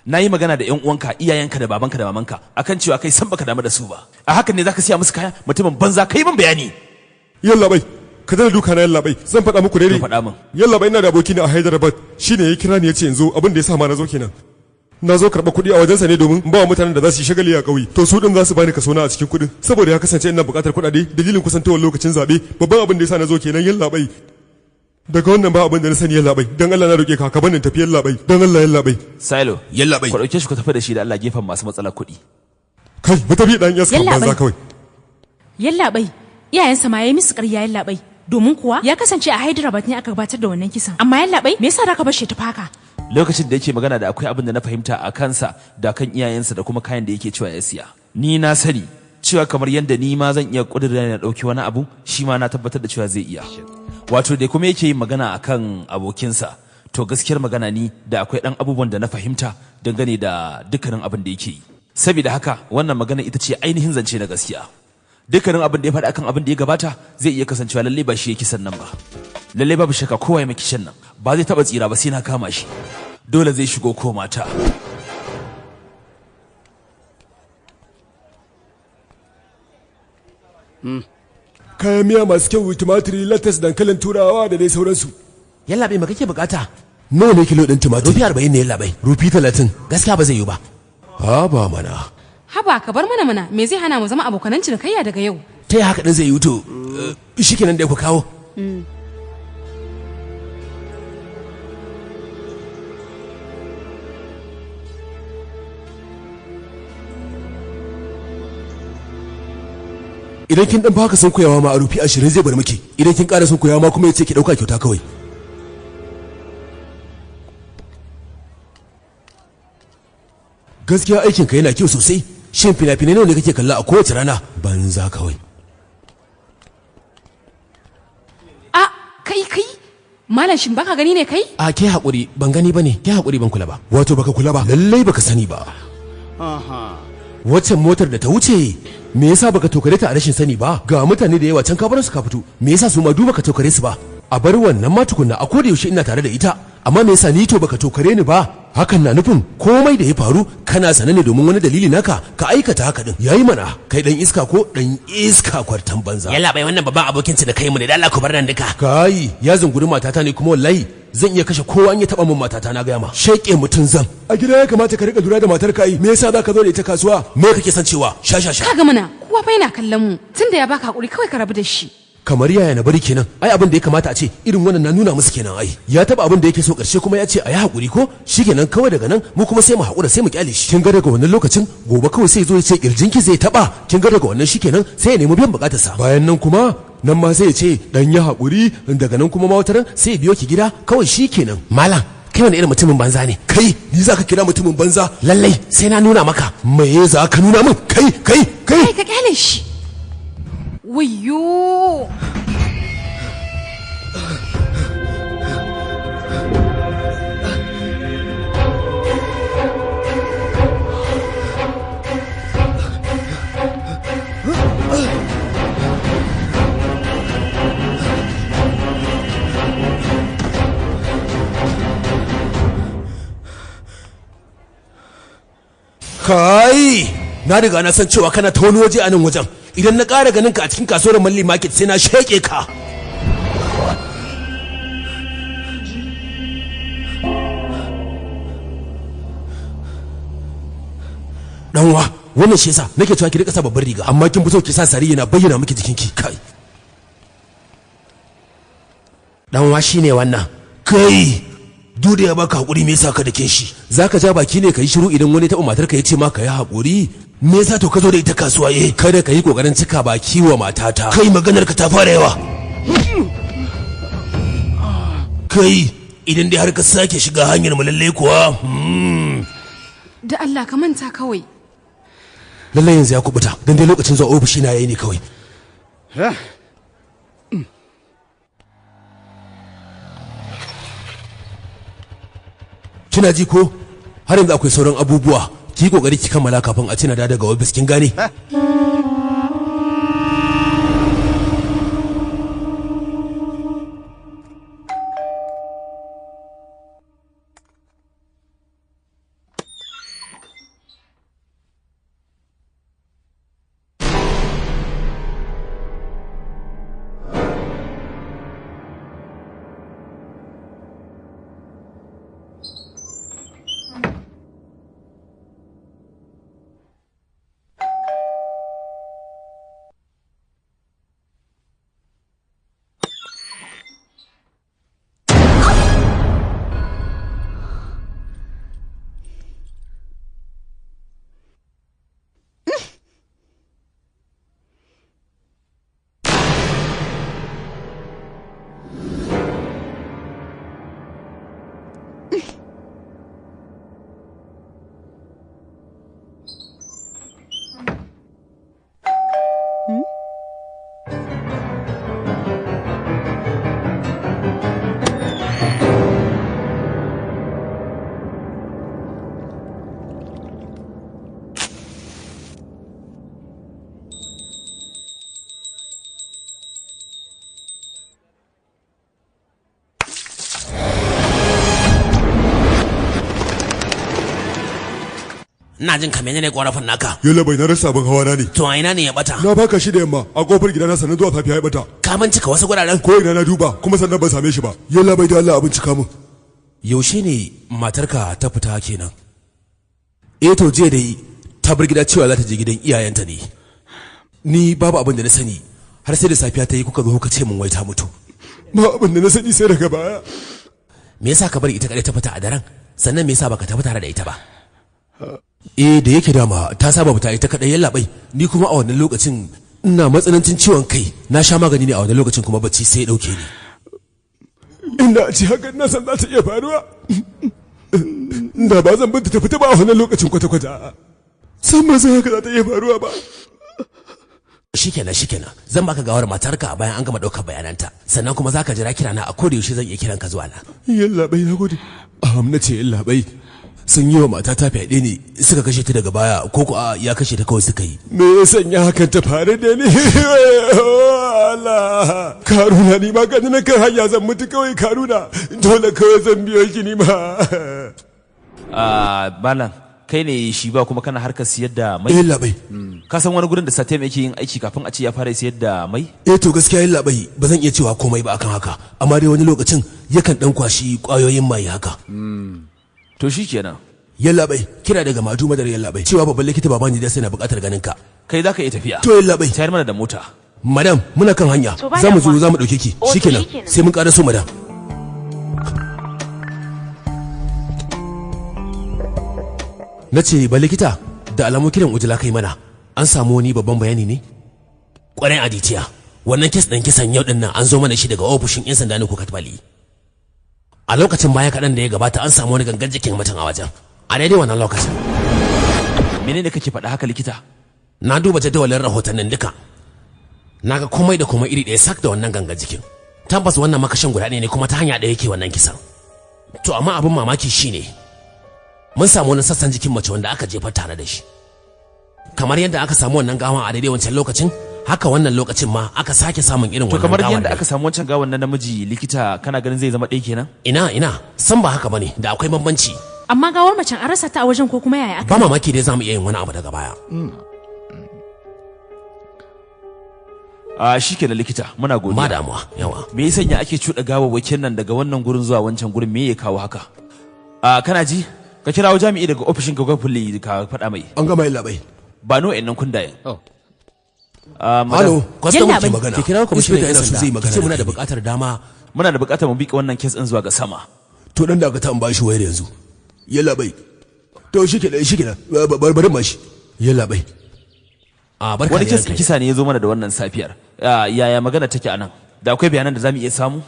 Na yi magana da 'yan uwanka, iyayenka da babanka da mamanka akan cewa kai san baka damu da su ba. A hakan ne zaka siya musu kaya? Mutumin banza, kai min bayani. Yallaɓai, ka dana duka na, yallaɓai, zan faɗa muku daidai. To faɗa min. Yallaɓai, ina da aboki ne a Hyderabad, shine ya kira ni ya ce in zo, abin da ya sa ma na zo kenan. Na zo karɓa kuɗi a wajensa ne domin ba wa mutanen da za su yi shagali a ƙauye. To su ɗin za su bani kaso na a cikin kuɗin. Saboda ya kasance ina buƙatar kuɗaɗe dalilin kusantowar lokacin zaɓe, babban abin da ya sa na zo kenan, yallaɓai. Daga wannan ba abin da na sani, yallaɓai. Don Allah na roƙe ka, ka bani tafi, yallaɓai. Don Allah, yallaɓai. Silo. Yallaɓai. Ku ɗauke shi ku tafi da shi da Allah gefen masu matsalar kuɗi. Kai, mu tafi ɗan yaskan Yallaɓai. banza kawai. Yallaɓai, iyayensa ma ya yi musu ƙarya, yallaɓai. Domin kuwa ya kasance a Hyderabad ne aka gabatar da wannan kisan. Amma yallaɓai, me yasa zaka bar shi ta haka? Lokacin da yake magana da akwai abin da na fahimta a kansa da kan iyayensa da kuma kayan da yake cewa ya siya. Ni na sani cewa kamar yadda ni ma zan iya ƙudura na ɗauki wani abu, shi ma na tabbatar da cewa zai iya. Wato da kuma yake yin magana akan abokinsa. To gaskiyar magana ni da akwai ɗan abubuwan da na fahimta dangane da dukkanin abin da yake yi. Saboda haka wannan magana ita ce ainihin zance na gaskiya. Dukkanin abin da ya faɗi akan abin da ya gabata zai iya kasancewa lalle ba shi ya kisan nan ba. Lalle babu shakka kowa ya maki shan nan ba zai taɓa tsira ba sai na kama shi. Dole zai shigo ko mata. Kayan miya masu kyau, tumatiri, latas, dankalin turawa da dai sauransu. Yallaɓai, me kake bukata? Nawa ne kilo ɗin tumatir? Rufi 40 ne, yallaɓai. Rufi 30. Gaskiya ba zai yiwu ba. Ha ba mana. Haba, ka bar mana mana, me zai hana mu zama abokanan cinikayya daga yau? Ta yi haka ɗin zai yiwu to, shikenan da ku kawo. Idan kin dan baka sun koyawa ma a rufi 20 zai bar miki. Idan kin ƙara sun koyawa ma kuma yace ki dauka kyauta kawai. Gaskiya aikin ka yana kyau sosai. Shin fina-finai nawa ne kake kalla a kowace rana? Banza kawai. A kai kai malam, shin baka gani ne kai? A ke haƙuri, ban gani ba ne, ke haƙuri, ban kula ba. Wato baka kula ba? Lallai baka sani ba. Waccan motar da ta wuce, me yasa baka tokare ta a rashin sani ba? Ga mutane da yawa can, ka bar su ka fito. Me yasa su ma duba ka tokare su ba? A bar wannan ma tukunna, a koda yaushe ina tare da ita, amma me yasa ni to baka tokare ni ba? Hakan na nufin komai da ya faru kana sane ne, domin wani dalili naka ka aikata haka din. Yayi mana, kai dan iska ko dan iska kwartan banza. Yalla bai, wannan babban abokin da kai mu ne, da Allah ku bar nan duka. Kai, ya zunguri matata ne, kuma wallahi zan iya kashe kowa in ya taba min matata, na gaya ma. Sheke mutun zan. A gida ya kamata ka rika lura da matar ka yi. Me yasa zaka zo da ita kasuwa? Me kake son cewa? Sha sha sha. Kaga mana, kowa fa yana kallon mu. Tunda ya baka hakuri, kawai ka rabu da shi. Kamar yaya na bari kenan? Ai abin da ya kamata a ce irin wannan na nuna musu kenan. Ai ya taba abin da yake so, karshe kuma ya ce a yi hakuri ko? Shikenan kawai, daga nan mu kuma sai mu hakura, sai mu kyale shi. Kin ga daga wannan lokacin gobe kawai sai zo ya ce kirjinki zai taba. Kin ga daga wannan shikenan, sai ya nemi biyan bukatarsa. Bayan nan kuma nan ma sai ya ce dan ya hakuri. Daga nan kuma ma wataran sai ya biyo ki gida kawai, shikenan. Malam, kai wani irin mutumin banza ne? Kai, ni zaka kira mutumin banza? Lallai sai na nuna maka. Me za ka nuna min? Kai kai kai. Kai, ka kyale shi. Wayyo. Kai, na riga na san cewa kana ta wani waje a nan wajen. Idan na ƙara ganin ka a cikin kasuwar Malli Market, sai na sheƙe ka. Danwa, wannan shi yasa nake cewa ki rika sa babbar riga, amma kin fi so ki sa sari yana bayyana miki jikinki. Kai. Danwa, shine wannan. Kai, duda ya baka hakuri, me yasa ka dake shi? Zaka ja baki ne ka yi shiru idan wani taɓa matarka ya ce ma ka yi hakuri? Me yasa to ka zo da ita kasuwa? Eh, kada ka yi kokarin cika baki wa matata. Kai, maganar ka ta fara yawa. Kai, idan dai har ka sake shiga hanyar mu, lalle kuwa. Da Allah ka manta kawai. Lallai yanzu ya kubuta, dan dai lokacin zuwa ofishi na yayi ne kawai. Kina ji ko? Har yanzu akwai sauran abubuwa, ki yi kokari ki kammala kafin a cina da daga ofis, kin gane? Ina jin ka, menene korafin naka? Yalla bai, na rasa abin hawa na ne. To a ina ne ya bata? Na baka shi da yamma a kofar gidana, sannan zuwa safiya ya bata. Ka bincika wasu guraren? Ko ina na duba kuma sannan ban same shi ba. Yalla bai, da Allah abin cika min. Yaushe ne matarka ta fita kenan? Eh to, jiya dai ta bar gida cewa za ta je gidan iyayenta ne. Ni babu abin da na sani har sai da safiya ta yi kuka zo kuka ce min wai ta mutu. Ba abin da na sani sai daga baya. Me yasa ka bari ita kadai ta fita a daren? Sannan me yasa baka tafi tare da ita ba? Eh, da yake dama ta saba fita ita kadai, yalla bai. Ni kuma a wannan lokacin Ina matsanancin ciwon kai, na sha magani ne a wani lokacin kuma bacci sai ya dauke ni. Inda a ce hakan na san za ta iya faruwa. Da ba zan binta ta fita ba a wannan lokacin kwata-kwata. San ba san haka za ta iya faruwa ba. Shikenan, zan baka gawar matarka bayan an gama ɗaukar bayananta. Sannan kuma zaka jira kirana a koda yaushe zan iya kiran ka zuwa na. Yallaɓai, na gode. Aham, na ce yallaɓai. Sun yi wa matata fyaɗe ne suka kashe ta daga baya, ko ko a ya kashe ta kawai suka yi. Me ya sanya hakan ta faru da ni? Allah! Karuna, ni ma gani na kan hanya zan mutu kawai Karuna. Dole kawai zan biyo ki ni ma. Malam, kai ne shi ba kuma kana harkar siyar da mai? Yallaɓai. Ka san wani gurin da Satem yake yin aiki kafin a ce ya fara siyar da mai? Eh to gaskiya yallaɓai ba zan iya cewa komai ba akan haka, amma dai wani lokacin yakan dan kwashi kwayoyin mai haka. To shikenan. Yallaɓai, kira daga Madu Madar yallaɓai cewa babban likita Babani da sai na buƙatar ganin ka. Kai zaka iya tafiya. To yallaɓai. Tayar mana da mota. Madam, muna kan hanya. Za mu zo za mu ɗauke ki. Shikenan. Sai mun ƙara so madam. Na ce ba likita da alamun kiran ujula kai mana. An samu wani babban bayani ne? Kwarai Aditya, wannan kes ɗin kisan yau ɗin nan an zo mana shi daga ofishin 'yan sanda ne ko Katbali. A lokacin baya kaɗan da ya gabata an samu wani gangan jikin mutum a wajen. A daidai wannan lokacin. Menene kake faɗa haka likita? Na duba jadawalin rahotannin duka. Na ga komai da komai iri ɗaya sak da wannan gangan jikin. Tabbas wannan makashin guda ɗaya ne kuma ta hanya ɗaya yake wannan kisan. To amma abin mamaki shine mun samu wani sassan jikin mace wanda aka jefa tare da shi. Kamar yadda aka samu wannan gawan a daidai wancan lokacin, haka wannan lokacin ma aka sake samun irin To wannan kamar gawan. yadda aka samu wancan gawan na namiji likita kana ganin zai zama ɗaya kenan? Ina, san ba haka bane, da akwai bambanci. Amma gawar macen an rasa ta a wajen ko kuma yaya aka? Ba mamaki dai zamu iya yin wani abu daga baya. A shikenan likita, muna godiya. Ba damuwa, yawa. Me ya sanya ake cuɗa gawawwakin nan daga wannan gurin zuwa wancan gurin, me ya kawo haka? A kana ji? Ka kirawo jami'i daga ofishin Gogopoli ka faɗa mai. An gama yallaɓai. Ba no wa'annan kundayen. Halo, kwastam ke magana. Ki kirawo kwamishinan Inspector 'yan yana so sanda. zai magana Ki ce muna da da kai. buƙatar dama. Muna da buƙatar mu biƙa wannan kes ɗin zuwa ga sama. To dan da aka ta in bashi wayar yanzu. Yallaɓai. To shikenan, shikenan. Bari ma shi. Yallaɓai. A barka Wani da kes ranka. kisa ne ya zo mana da wannan safiyar. Yaya magana take anan? Da akwai bayanan da zamu iya samu?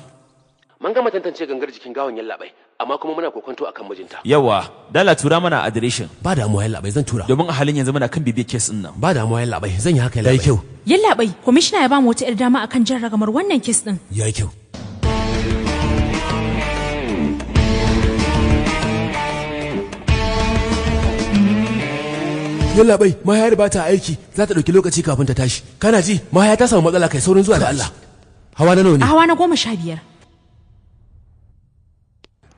Mun gama tantance gangar jikin gawan yallaɓai, amma kuma muna kokonto akan mijinta. Yawa, dala tura mana adireshin. Ba damuwa yallaɓai, zan tura. Domin a halin yanzu muna kan bibiyar kes ɗin nan. Ba damuwa yallaɓai, zan yi haka Yayi yallaɓai. kyau. Yallaɓai, kwamishina ya ba mu wata 'yar dama akan jan ragamar wannan kes ɗin. Yayi kyau. Yallaɓai, mahayar ba ta aiki, za ta ɗauki lokaci kafin ta tashi. Kana ji, mahaya ta samu matsala, kai saurin zuwa da Allah. Hawa na nawa ne? A hawa na 15.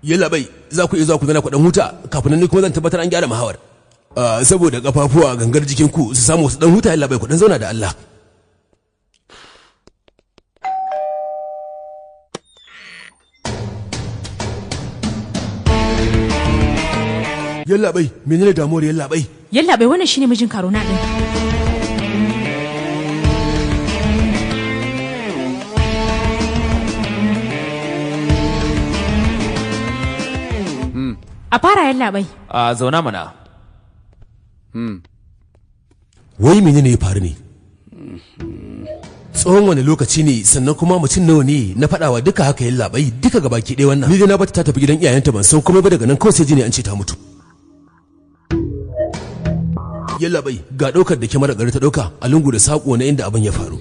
Yallaɓai, za ku iya zuwa ku zauna ku ɗan huta, kafin nan ni kuma zan tabbatar an gyara mahawar. Saboda kafafuwa gangar jikinku su samu su ɗan huta yallaɓai, ku ɗan zauna da Allah. Yallaɓai, menene damuwar yallaɓai? Yallaɓai, wannan shine mijin Karuna ɗin. A fara yallaɓai. A zauna mana. Wai menene ya faru ne? Tsawon wani lokaci ne, sannan kuma mutum nawa ne na faɗawa duka haka yallaɓai duka gabaki ɗaya wannan. Ni dai na bata ta tafi gidan iyayenta, ban san komai ba, daga nan kawai sai ji ne an ce ta mutu. Yallaɓai, ga ɗaukar da kyamarar gari ta ɗauka a lungu da saƙo na inda abin ya faru.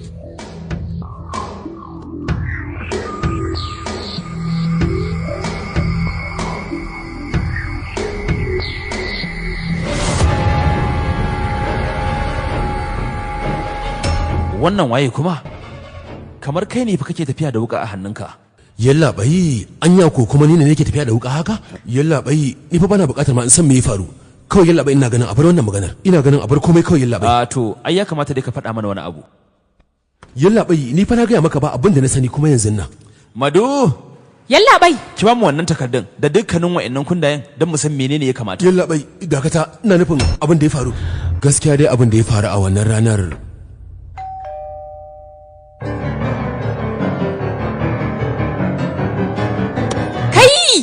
Wannan waye kuma? Kamar kai ne fa kake tafiya da wuka a hannunka. Yallaɓai, anya ko kuma ni ne nake tafiya da wuka haka? Yallaɓai, ni fa bana buƙatar ma in san me ya faru. Kawai yallaɓai ina ganin a bar wannan maganar. Ina ganin a bar komai kawai yallaɓai. A to, ai ya kamata dai ka faɗa mana wani abu. Yallaɓai, ni fa na gaya maka ba abin da na sani kuma yanzu nan. Madu, Yallaɓai, ki ba mu wannan takardun da dukkanin wa'annan kundayen don mu san menene ya kamata. Yallaɓai, dakata, ina nufin abin da ya faru. Gaskiya dai abin da ya faru a wannan ranar. Kai!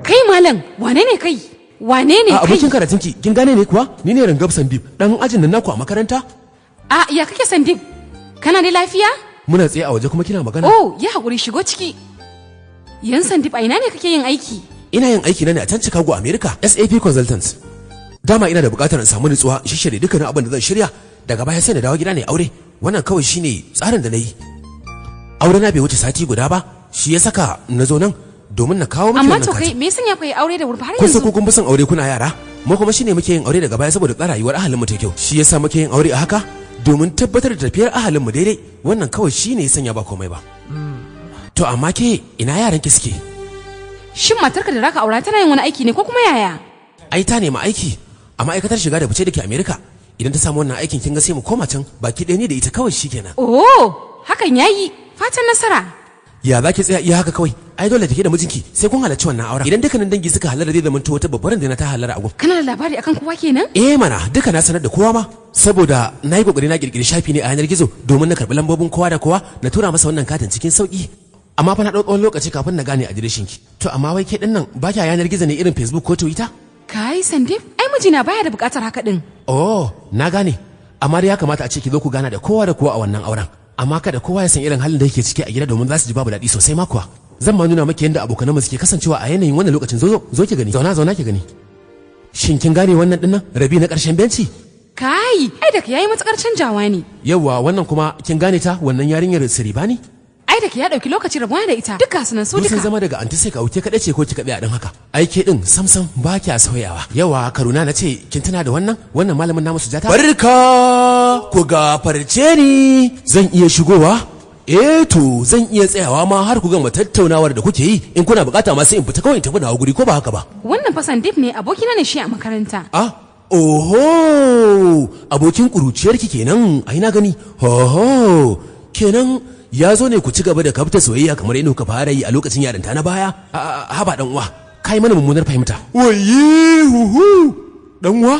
Kai malam, wane ne kai? Wane ne A kai? abokin karatunki, kin gane ne kuwa? Ni ne Rangab Sandip, dan ajin nan naku a makaranta. A ya kake Sandip? Kana da lafiya? Muna tsaye a waje kuma kina magana. Oh, ya haƙuri, shigo ciki. Yan Sandip, a ina ne kake yin aiki? Ina yin aiki na ne a can Chicago, America, SAP Consultants. Dama ina da buƙatar in samu nutsuwa in shirya dukkanin abin da zan shirya, daga baya sai na dawo gida ne aure. Wannan kawai shine tsarin da na yi. Aure na bai wuce sati guda ba, shi ya saka na zo nan domin na kawo miki Amma wannan to kai katin. me yasa ya koyi aure da wuri har Kun san yanzu? ko kun fi son aure kuna yara? Mu kuma shine muke yin aure daga baya saboda tsara rayuwar ahalin mu ta kyau. Shi yasa muke yin aure a haka domin tabbatar da tafiyar ahalin mu daidai. Wannan kawai shine ya sanya ba komai ba. To amma ke, ina yaran ki suke? Shin matarka da zaka aura tana yin wani aiki ne ko kuma yaya? Ai ta nemi aiki a ma'aikatar shiga da fice da ke America. Idan ta samu wannan aikin, kin ga sai mu koma can baki ɗaya ni da ita kawai, shikenan. Oh, hakan yayi. Fatan nasara. Ya za ki tsaya iya haka kawai? Ai dole take da mijinki sai kun halarci wannan auren. Idan dukkanin dangi suka halara, zai zama wata babbar rundunar ta halara a gun. Kana da labari akan kowa kenan? Eh mana, duka na sanar da kowa ma, saboda na yi kokari na kirkiri shafi ne a yanar gizo domin na karbi lambobin kowa da kowa na tura masa wannan katin cikin sauki. Amma fa na ɗau tsawon lokaci kafin na gane adireshin ki. To amma wai ke dinnan ba kya yanar gizo ne irin Facebook ko Twitter? Kai Sandip, ai mijina baya da bukatar haka din. Oh, na gane. Amma dai ya kamata a ce ki zo ku gana da kowa da kowa a wannan auren. Amma kada kowa ya san irin halin da yake ciki a gida, domin za su ji babu daɗi sosai ma kuwa. Zan ma nuna maki yadda abokananmu suke kasancewa a yanayin wannan lokacin. Zo, zo, zo ki gani. Zauna, zauna ki gani. Shin kin gane wannan dinnan? Rabi na ƙarshen benci? Kai, ai da yayi matukar canjawa ne. Yawwa, wannan kuma kin gane ta, wannan yarinyar Siribani? Ai da ya dauki lokaci rabuwa da ita. Duka sunan su Duk sun duka. zama daga anti sai ka wuce kaɗai ce ko ki kaɗai a ɗin haka. Ai ke ɗin sam sam ba kya sauyawa. Yawa Karuna, na ce kin tuna da wannan wannan malamin namu Sujata? Barka, ku gafarce ni. Zan iya shigowa? Eh to, zan iya tsayawa ma har ku gama tattaunawar da kuke yi. In kuna bukata ma sai in fita kawai in tafi nawa guri, ko ba haka ba? Wannan fa Sandip ne, abokina ne shi a makaranta. Ah, oho, abokin ƙuruciyarki kenan, ai na gani. Oho, kenan ya zo ne ku ci gaba da kafta soyayya kamar yadda kuka fara yi a lokacin yarinta na baya. Haba dan uwa, kai mana mummunar fahimta. Waye huhu, dan uwa,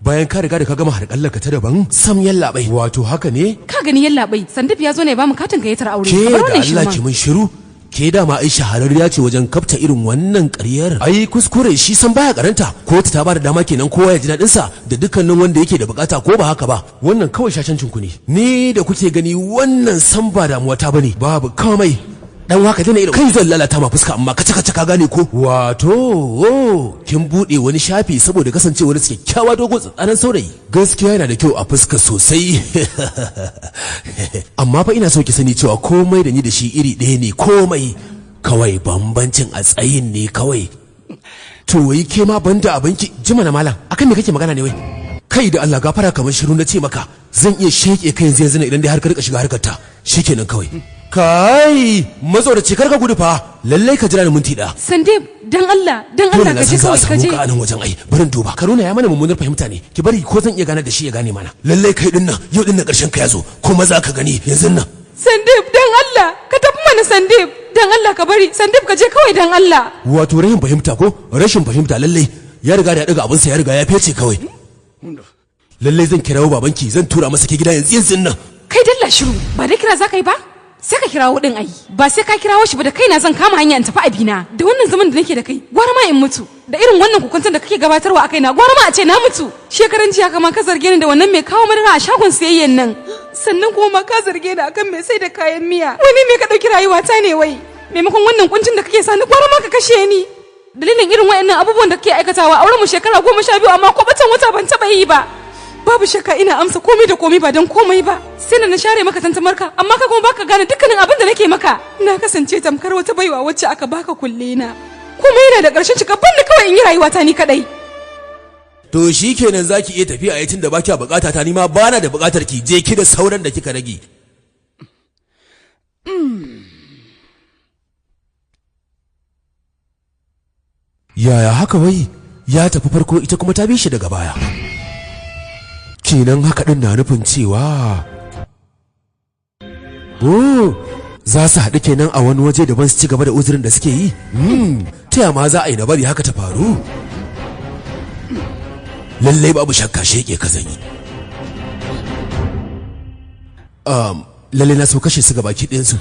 bayan ka riga da ka gama harƙallar ka ta daban, sam yallaɓai. Wato haka ne? Ka gani yallaɓai, Sandip ya zo ne ya bamu katin gayyatar aure. Ke Ka bar da wannan Allah shirman. ki mun shiru. Ke dama ai shahararriya ce wajen kafta irin wannan ƙaryar. Ai kuskure shi san baya karanta. Kotu ta bada dama kenan kowa ya ji daɗin sa da dukkanin wanda yake da bukata, ko ba haka ba? Wannan kawai shashancin ku ne. Ni da kuke gani, wannan san ba damuwa ta bane. Babu komai. Dan waka dana irin kai zan lalata ma fuska amma kace kace, ka gane ko? Wato oh, kin bude wani shafi saboda kasancewar kyakkyawa, dogo, tsatsanan saurayi. Gaskiya yana da kyau a fuska sosai. Amma fa ina so ki sani cewa komai da ni da shi iri ɗaya ne, komai kawai bambancin a tsayin ne kawai. To wai ke ma banda abinki, jima na malam, akan me kake magana ne wai? Kai da Allah gafara, kamar shiru na ce maka. Zan iya sheke kai yanzu yanzu nan idan dai har ka rika shiga harkar ta. Shikenan kawai. Kai matsoraci, kar ka gudu fa, lallai ka jira ni minti ɗaya. Sandip, dan Allah, dan Dole Allah na ka je san za a kawai ka samu je. ka a nan wajen. Ai barin duba, Karuna ya mana mummunar fahimta ne. Ki bari ko zan iya gane da shi ya gane mana. Lallai kai din nan, yau din nan karshen ka ya zo, kuma za ka gani yanzu nan. Sandip, dan Allah, ka tafi mana Sandip. Dan Allah ka bari, Sandip, ka je kawai dan Allah. Wato rashin fahimta ko rashin fahimta, lallai ya riga da ya daga abinsa, ya riga ya fece kawai. Lallai zan kirawo babanki, zan tura masa ke gida yanzu yanzu nan. Kai dalla shiru, ba dai kira za ka yi ba? Sai ka kirawo din ai. Ba sai ka kirawo shi ba, da kaina zan kama hanya in tafi abina. Da wannan zaman da nake da kai, gwara ma in mutu. Da irin wannan kukuntan da kake gabatarwa a kaina, gwara ma a ce na mutu. Shekaran jiya kama ka zarge ni da wannan mai kawo madara a shagon siyayyen nan. Sannan kuma ma ka zarge ni akan mai sai da kayan miya. Wani me ka ɗauki rayuwata ne wai? Maimakon wannan kuncin da kake sani, gwara ma ka kashe ni. Dalilin irin waɗannan abubuwan da kake aikatawa, auren mu shekara 12 amma ko batan wata ban taɓa yi ba. Babu shakka ina amsa komai da komai ba don komai ba. Sai na share maka tantamarka, amma ka kuma baka gane dukkanin abin da nake maka. Na kasance tamkar wata baiwa wacce aka baka kulle na. Komai yana da ƙarshen cika, ban da kawai in yi rayuwata ni kadai. To shikenan, zaki iya tafiya a tun da baki bukata ta, ni ma bana da bukatar ki. Je ki da sauran da kika rage. Yaya haka wai ya tafi farko, ita kuma ta bi shi daga baya? Kenan haka din na nufin cewa oh, za su haɗu kenan a wani waje daban su ci gaba da uzurin da suke yi. Ta ma za a yi na bari haka ta faru? Lallai babu shakka sheke ka zan yi. Lallai na so kashe su gabaki ɗayansu,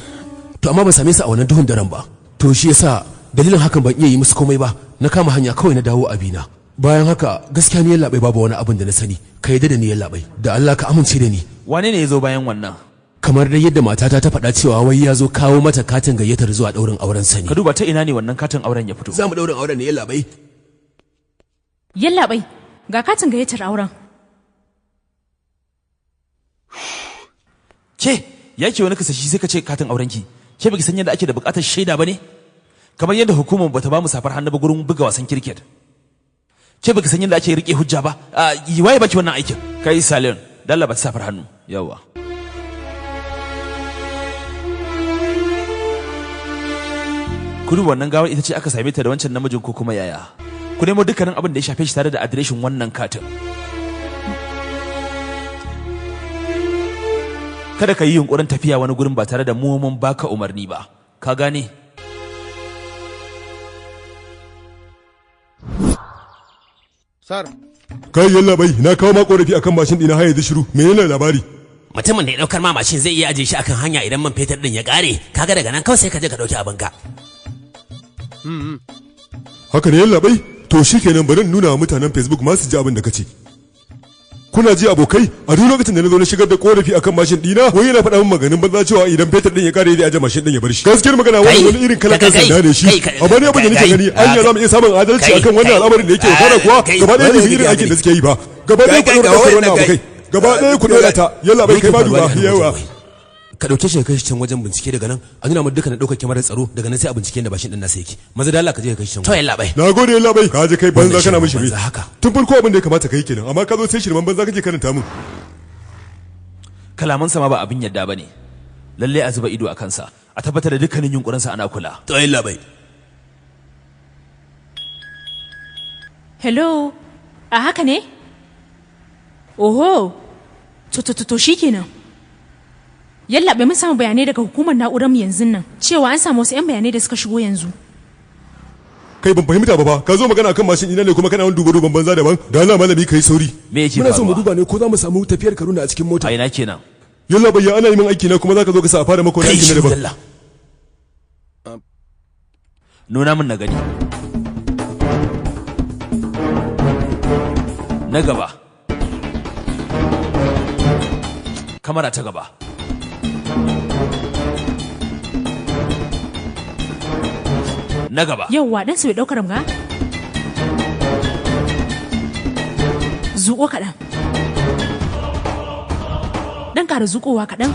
to amma ban same su a wannan duhun daren ba. To shi yasa dalilin hakan ban iya yi musu komai ba, na kama hanya kawai na dawo abina. Bayan haka gaskiya ni yallaɓai babu wani abin da na sani. Ka yarda da ni yallaɓai. Da Allah ka amince da ni. Wane ne ya zo bayan wannan? Kamar dai yadda matata ta faɗa cewa wai ya zo kawo mata katin gayyatar zuwa ɗaurin auren sani. Ka duba ta ina ne wannan katin auren ya fito. Za mu ɗaurin auren ne yallaɓai. Yallaɓai, ga katin gayyatar auren. Ke, ya ke wani kasashi sai ka ce katin aurenki. Ke baki san yadda ake da buƙatar shaida ba ne? Kamar yadda hukumar bata ba mu safar hannu ba gurin buga wasan kirket. Ke baki san yadda ake rike hujja ba? Waye baki wannan aikin? Kai Salion, dalla ba ta safar hannu. Yawa. Ku duba wannan gawar ita ce aka same ta da wancan namijin ko kuma yaya. Ku nemo dukkanin abin da ya shafe shi tare da adireshin wannan katin. Kada ka yi yunkurin tafiya wani gurin ba tare da mu mun baka umarni ba. Ka gane? Sir. Kai yallaɓai, na kawo ma korafi akan mashin ɗina har yanzu shiru. Menene labari? Mutumin da ya ɗaukar ma mashin zai iya ajiye shi akan hanya idan man fetur ɗin ya ƙare. Kaga daga nan kawai sai ka je ka ɗauki abinka. Haka ne yallaɓai? To shikenan bari in nuna wa mutanen Facebook ma su ji abin da kace. Kuna ji abokai, a duk lokacin da na zo na shigar da korafi akan mashin ɗina, wai yana faɗa min maganin banza cewa idan fetur ɗin ya ƙare zai aje mashin ɗin ya bar shi. Gaskiyar magana wannan wani irin kala kan sanda ne shi. Amma ni abin da nake gani, anya za mu iya samun adalci akan wannan al'amarin da yake wakana kuwa gaba ɗaya ne irin aikin da suke yi ba. Gaba ɗaya ku ɗora ɗaukar wannan abokai. Gaba ɗaya ku ɗora ta, yallaɓai kai ma duba, yawa. Ka ɗauke shi ka kai shi can wajen bincike daga nan a nuna mu dukkanin ɗaukar kyamarar tsaro daga nan sai a bincike da bashin ɗin nasa yake. Maza da Allah ka je ka kai shi can. To yallaɓai. Na gode yallaɓai, ka je kai banza kana min shirme. Haka. Tun farko abin da ya kamata kai kenan, amma ka zo sai shirman banza kake karanta min. Kalamansa ma ba abin yadda bane. Lalle a zuba ido a kansa, a tabbatar da dukkanin yunkurinsa ana kula. To yallaɓai. Hello, a haka ne? Oho, to to to to shikenan. Yallaɓai mun samu bayanai daga hukumar na'urar mu yanzu nan cewa an samu wasu 'yan bayanai da suka shigo yanzu. Kai ban fahimta ba fa, ka zo magana akan mashin ina ne kuma kana wani duba duban banza daban. Da Allah malami kai sauri. Me yake Muna so mu faruwa? duba ne ko za mu samu tafiyar Karuna a cikin mota. A ina kenan? Yallaɓai ya ana yi min aiki na kuma zaka zo ka sa a fara maka wani Kai aiki na shi daban. dalla. Nuna min na gani. Na gaba. Kamara ta gaba. Na gaba. Yauwa ɗansa bai ɗaukar ga? Zuƙo kaɗan. Ɗan ƙara zuƙowa kaɗan.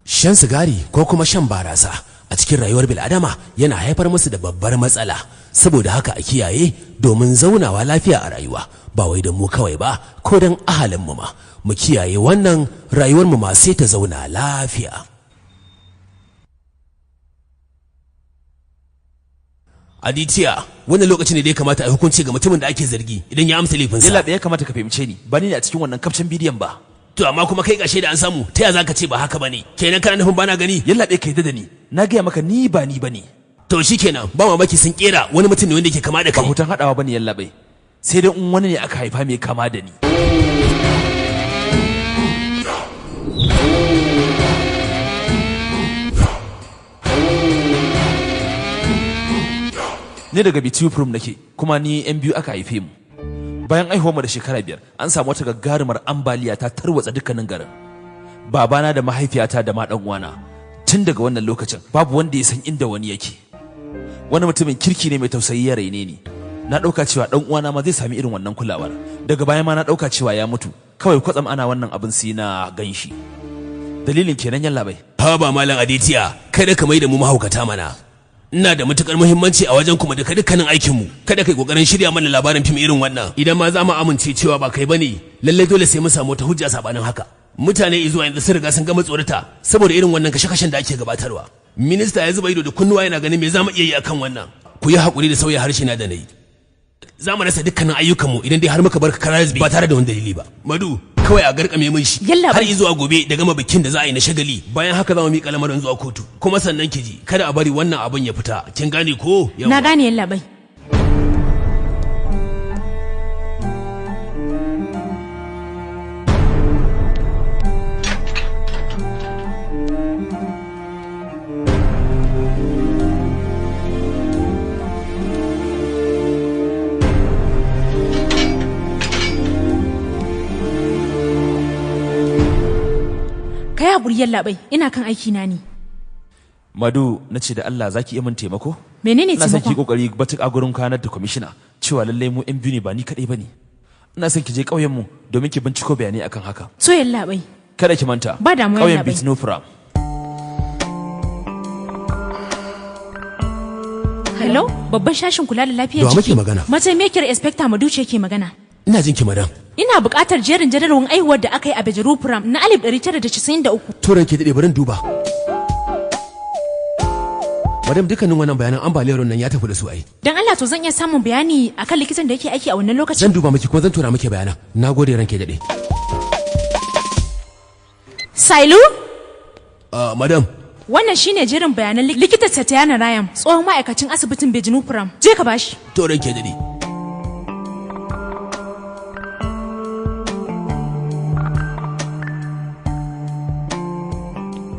Shan sigari ko kuma shan barasa a cikin rayuwar bil'adama yana haifar musu da babbar matsala. Saboda haka a kiyaye domin zaunawa lafiya a rayuwa, ba wai da mu kawai ba ko don ahalinmu ma. Mu kiyaye wannan rayuwar mu ma sai ta zauna lafiya. Aditya, wannan lokacin ne da ya kamata a yi hukunci ga mutumin da ake zargi idan ya amsa laifinsa. Yallaɓai ya kamata ka fahimce ni, ba ni ne a cikin wannan kafcen bidiyon ba. To amma kuma kai gashe da an samu, ta ya za ka ce ba haka bane? Kenan kana nufin bana gani? Yallaɓai ka yadda da ni, na gaya maka ni ba ni bane. To shikenan, ba mamaki sun kera wani mutum ne wanda yake kama da Ba kai. hoton haɗawa bane yallaɓai. Sai dai in wani ne aka haifa mai kama da ni. Ni daga Bitupurum nake, kuma ni yan biyu aka haife mu. Bayan aihuwar mu da shekara 5, an samu wata gagarumar ambaliya ta tarwatsa dukkanin garin. Babana da mahaifiyata da ma ɗan uwana. Tun daga wannan lokacin, babu wanda ya san inda wani yake. Wani mutumin kirki ne mai tausayi ya raine ni. Na ɗauka cewa ɗan uwana ma zai sami irin wannan kulawar. Daga baya ma na ɗauka cewa ya mutu. Kawai kwatsam ana wannan abin sai na ganshi. Dalilin kenan yallaɓai. Haba Malam Aditya, kada ka mai da mu mahaukata mana. Ina da matukar muhimmanci a wajen kuma duka dukkanin aikin mu. Kada kai kokarin shirya mana labarin fim irin wannan. Idan ma za mu amince cewa ba kai bane, lalle dole sai mun samu wata hujja sabanin haka. Mutane zuwa yanzu sun riga sun gama tsorata saboda irin wannan kashe-kashen da ake gabatarwa. Minista ya zuba ido da kunnuwa yana ganin me za mu iya yi akan wannan. Ku yi hakuri da sauya harshe na da nayi. Za mu rasa dukkanin ayyukanmu idan dai har muka bar kara ba tare da wani dalili ba. Madu, kawai a garkame mun shi. Yalla Har bai. zuwa gobe da gama bikin da za a yi na shagali. Bayan haka za mu miƙa lamarin zuwa kotu. Kuma sannan ki ji, kada a bari wannan abin ya fita. Kin gane ko? Na gane yallaɓai. Kai hakuri yallaɓai, ina kan aiki na ne. Madu, na ce da Allah za ki iya min taimako? Menene Ina son ki yi taimakon? kokari batuƙa gurin kanar da kwamishina cewa lallai mu 'yan biyu ne ba ni kaɗai ba ne. Ina son ki je ƙauyen mu domin ki binciko bayanai akan haka. To yallaɓai. Kada ki manta. Ba damuwa, Ƙauyen yallaɓai. Bitnufra. Hello, babban shashin kula da lafiyar Da wa jiki. muke magana? Mataimakiyar Inspector Madu ce ke magana. Ina jin ki, madam. Ina buƙatar jerin jadawalin aihuwar da aka yi a Bejirupuram na 1993. To ranke daɗe, barin duba. Madam, dukkanin wannan bayanan ambaliyar ruwan nan ya tafi da su ai. Dan Allah, to zan iya samun bayani akan likitan da yake aiki a wannan lokacin? Zan duba miki kuma zan tura miki bayanan. Nagode, ranke daɗe. Sailu? Ah, madam. Wannan shine jerin bayanan likita Satiyana Rayam, tsohon ma'aikacin asibitin Bejinupuram. Je ka bashi. To ranke daɗe.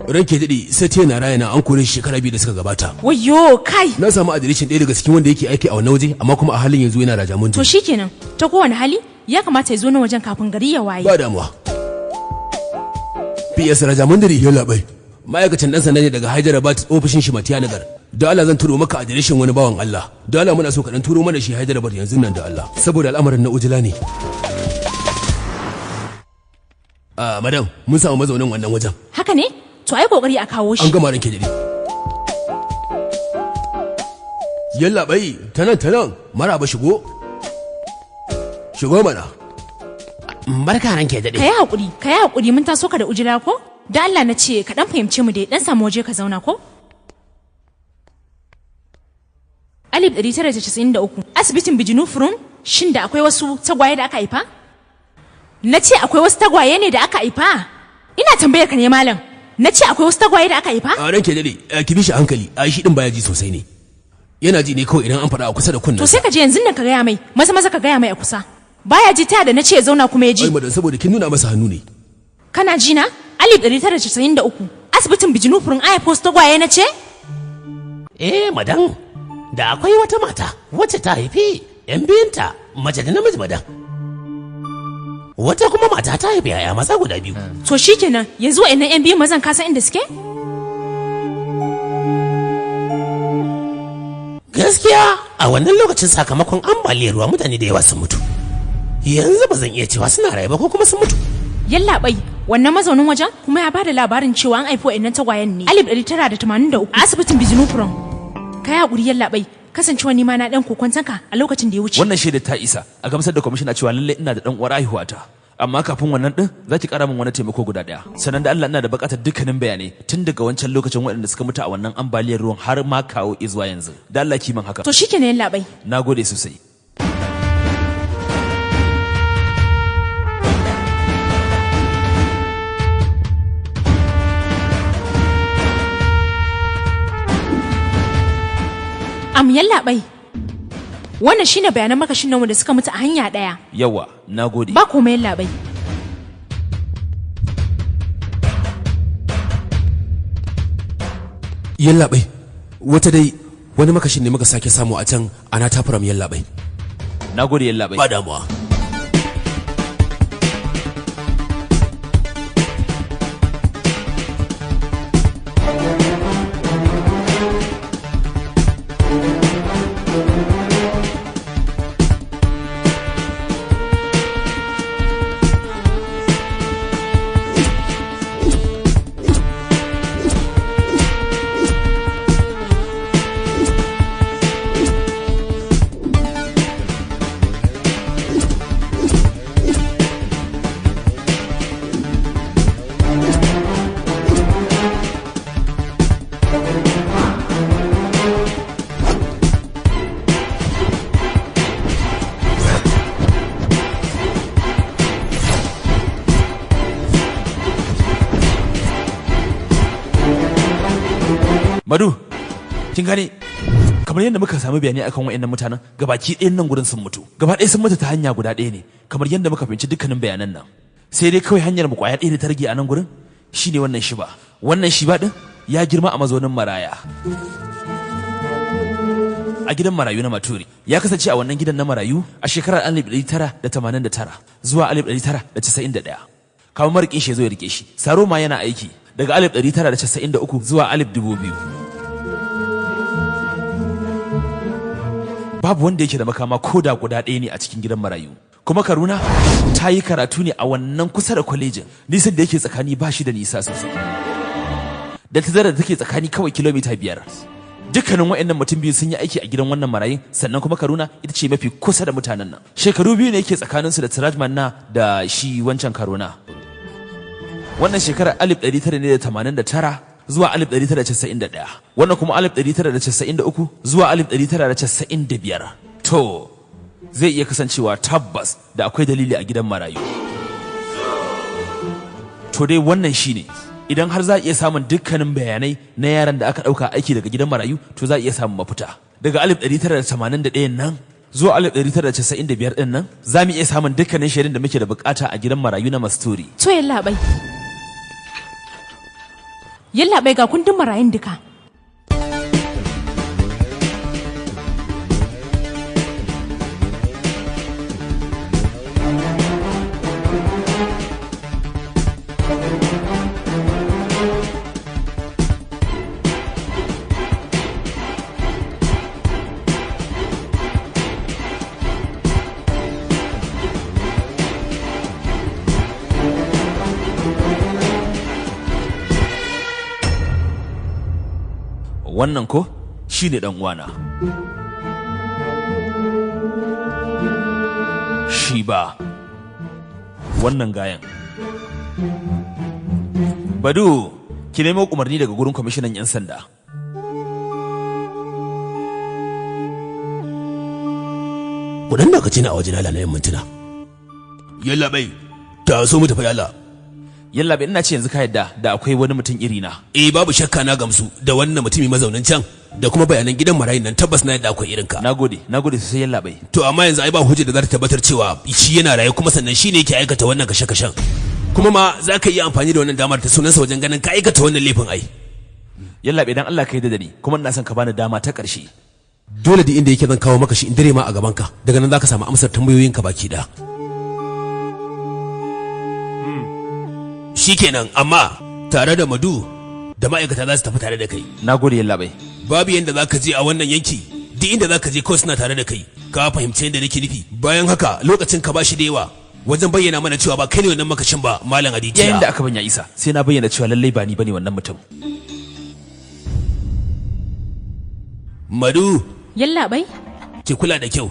Ranke daɗe, sai ce na rayana an kore shi shekara 2 da suka gabata. Wayyo kai! Na samu adireshin ɗaya daga cikin wanda yake aiki a wannan waje, amma kuma a halin yanzu yana Rajamun. To shikenan, ta kowane hali ya kamata ya zo nan wajen kafin gari ya waye. Ba damuwa. PS Rajamundari, ya labai. Ma'aikacin ɗan sanda ne daga Hyderabad, ofishin shi Matiya Nagar. Da Allah zan turo maka adireshin wani bawan Allah. Da Allah muna so ka dan turo mana shi Hyderabad yanzu nan da Allah. Saboda al'amarin na ujila ne. Ah, madam, mun samu mazaunin wannan wajen. Haka ne? To ai kokari a kawo shi. An gama, ranke daɗe. Yalla bai, ta nan ta nan, maraba, shigo. Shigo mana. Barka, ranke daɗe. Ka yi haƙuri, ka yi haƙuri, mun taso ka da ujila ko? Da Allah na ce ka ɗan fahimce mu dai, ɗan samu waje ka zauna ko? 1993 asibitin Bijinu Furum, shin da akwai wasu tagwaye da aka haifa? Na ce akwai wasu tagwaye ne da aka haifa? Ina tambayar ka ne, malam. Na ce akwai wasu tagwaye da aka haifa? A ranke daɗe, ki bi shi hankali, a shi din baya ji sosai ne. Yana ji ne kawai idan an faɗa a kusa da kunnen. To sai ka je yanzu nan ka gaya mai, maza maza ka gaya mai a kusa. Baya ji ta da na ce ya zauna kuma ya ji. Ai madan, saboda kin nuna masa hannu ne. Kana ji na? 1993 asibitin Bijinu Furum an haifa wasu tagwaye na ce? Eh madan, da akwai wata mata wacce ta haifi 'yan biyunta mace da namiji, madan. Wata kuma mata ta haifi 'ya'ya maza guda biyu. To shikenan, yanzu wa'annan 'yan biyun mazan ka san inda suke? Gaskiya a wannan lokacin sakamakon ambaliyar ruwa mutane da yawa sun mutu. Yanzu ba zan iya cewa suna raye ba ko kuma sun mutu. Yallaɓai, wannan mazaunin wajen kuma ya bada labarin cewa an haifi wa'annan tagwayen ne 1983 a asibitin Bijinupuram. Ka yi haƙuri yallaɓai, kasancewa ni ma na ɗan kokwantanka a lokacin da ya wuce. Wannan shaida ta isa a gamsar da kwamishina cewa lallai ina da ɗan uwar haihuwata. Amma kafin wannan ɗin za ki ƙara min wani taimako guda ɗaya. Sannan da Allah ina da buƙatar dukkanin bayanai tun daga wancan lokacin waɗanda suka mutu a wannan ambaliyar ruwan har ma kawo izuwa yanzu. Da Allah ki min haka. To shikenan yallaɓai. Na gode sosai. Am yallaɓai. Wannan shine bayanan makashin nan wanda suka mutu a hanya ɗaya. Yawa, na gode. Ba komai yallaɓai. Yallaɓai, wata dai wani makashin ne muka sake samu a can ana tafuram, yallaɓai. Na gode yallaɓai. Ba damuwa. Madu, kin gane kamar yadda muka sami bayanai akan wayannan mutanen, gabaki ɗayan nan gurin sun mutu. Gaba ɗaya sun mutu ta hanya guda ɗaya ne, kamar yadda muka fahimci dukkanin bayanan nan. Sai dai kawai hanyar mu kwaya ɗaya da ta rage a nan gurin shine wannan shiba. Wannan shiba ɗin ya girma a mazaunin maraya. A gidan marayu na Maturi. Ya kasance a wannan gidan na marayu a shekarar 1989 zuwa 1991. Kawo mariƙin shi ya zo ya rike shi. Saro ma yana aiki. daga 1993 zuwa 2000. Babu wanda yake da makama ko da guda ɗaya ne a cikin gidan marayu. Kuma Karuna ta yi karatu ne a wannan kusa da kwalejin. Nisan da yake tsakani ba shi da nisa sosai. Da tazarar da take tsakani kawai kilomita 5. Dukkanin waɗannan mutum biyu sun yi aiki a gidan wannan marayun, sannan kuma Karuna ita ce mafi kusa da mutanen nan. Shekaru 2 ne yake tsakaninsu da Siraj Manna da shi wancan Karuna. Wannan shekarar 1989 zuwa 1991, wannan kuma 1993 zuwa 1995. To, zai iya kasancewa tabbas da akwai dalili a gidan marayu. To dai wannan shine, idan har za a iya samun dukkanin bayanai na yaran da aka ɗauka aiki daga gidan marayu, to za a iya samun mafita. Daga 1981 nan zuwa 1995 ɗin nan, za mu iya samun dukkanin shaidun da muke da bukata a gidan marayu na Masturi. To yallaɓai. Yallaɓai, ga kundin marayun duka. Wannan ko shi ne ɗan uwana. Shi ba wannan gayan. Badu, ki nemo umarni daga gurin kwamishinan 'yan sanda. Kudan da ka ci na a wajen na yin mintuna. Yallaɓai, ta so mu tafi yalla. Yallaɓai, ina ce yanzu ka yadda da akwai wani mutum iri na. Eh, babu shakka na gamsu da wannan mutumi mazaunin can da kuma bayanan gidan marayun nan, tabbas na yadda akwai irin ka. Nagode, nagode sosai yallaɓai. To amma yanzu ai ba hujja da za ta tabbatar cewa shi yana raye kuma sannan shi ne yake aikata wannan kashe-kashen. Kuma ma za ka iya amfani da wannan damar ta sunansa wajen ganin ka aikata wannan laifin ai. Yallaɓai, dan Allah ka yarda da ni, kuma ina son ka bani dama ta ƙarshe. Dole da inda yake zan kawo maka shi in dare ma a gaban ka, daga nan za ka samu amsar tambayoyinka baki ɗaya. Shikenan, amma tare da Madu da ma'aikata za su tafi tare da kai. Nagode yallaɓai. Babu yanda za ka je a wannan yanki, duk inda za ka je kawai suna tare da kai. Ka fahimci yadda nake nufi? Bayan haka lokacin ka bashi da yawa wajen bayyana mana cewa ba kai ne wannan makashin ba, Malam Aditya. Yayin da aka banya isa, sai na bayyana cewa lallai ba ni bane wannan mutum. Madu. Yallaɓai. Ki kula da kyau.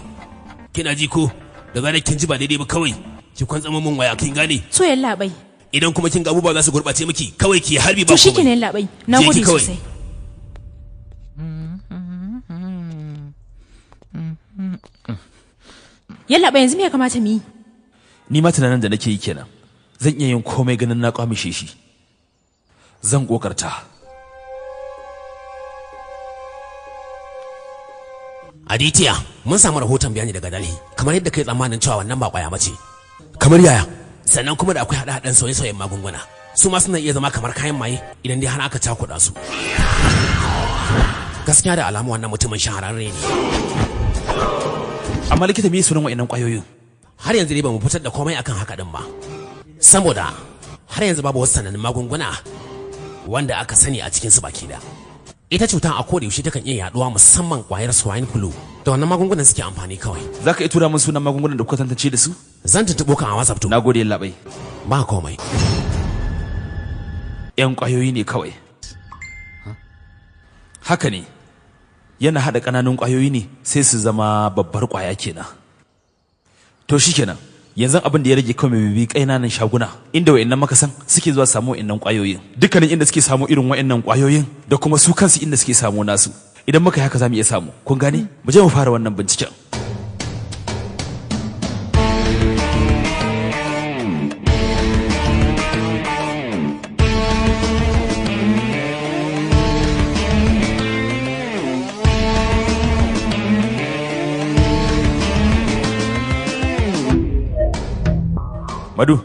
Kina ji ko? Da zarar kin ji ba daidai ba kawai ki kwantsa min waya, kin gane? To yallaɓai. Idan kuma kin ga abubuwa za su gurɓace miki, kawai ki harbi ba To shikenan yallaɓai. Nagode sosai. Yallaɓai, yanzu me ya kamata mu yi? Ni ma tunanin da nake yi kenan. Zan iya yin komai ganin na kwamishe shi. Zan kokarta. Aditya, mun samu rahoton bayani daga Delhi, kamar yadda kai tsammanin cewa wannan ba kwaya bace. Kamar yaya? Sannan kuma da akwai haɗe-haɗen sauye-sauyen magunguna. Su ma suna iya zama kamar kayan maye idan dai har aka cakuɗa su. Gaskiya da alamu wannan mutumin shahararre ne. Amma likita, me sunan wa'annan kwayoyin? Har yanzu dai ba mu fitar da komai akan haka din ba. Saboda har yanzu babu wasu sanannun magunguna wanda aka sani a cikin su baki da. Ita cutar a koda yaushe takan iya yaduwa, musamman kwayar swine flu. Da wannan magungunan suke amfani kawai. Za ka iya tura min sunan magungunan da kuka tantance da su? Zan tuntuɓo ka a WhatsApp to. Nagode yallaɓai. Ba komai. 'Yan kwayoyi ne kawai. Haka ne. Yana haɗa ƙananun kwayoyi ne sai su zama babbar kwaya kenan. To shikenan. Yanzu abin da ya rage kawai mai bibi ƙananan shaguna inda wa'annan makasan suke zuwa samu wa'annan kwayoyin. Dukkanin inda suke samu irin wa'annan kwayoyin da kuma su kansu inda suke samu nasu. Idan muka yi haka za mu iya samu. Kun gane? Mu je mu fara wannan binciken. Madu.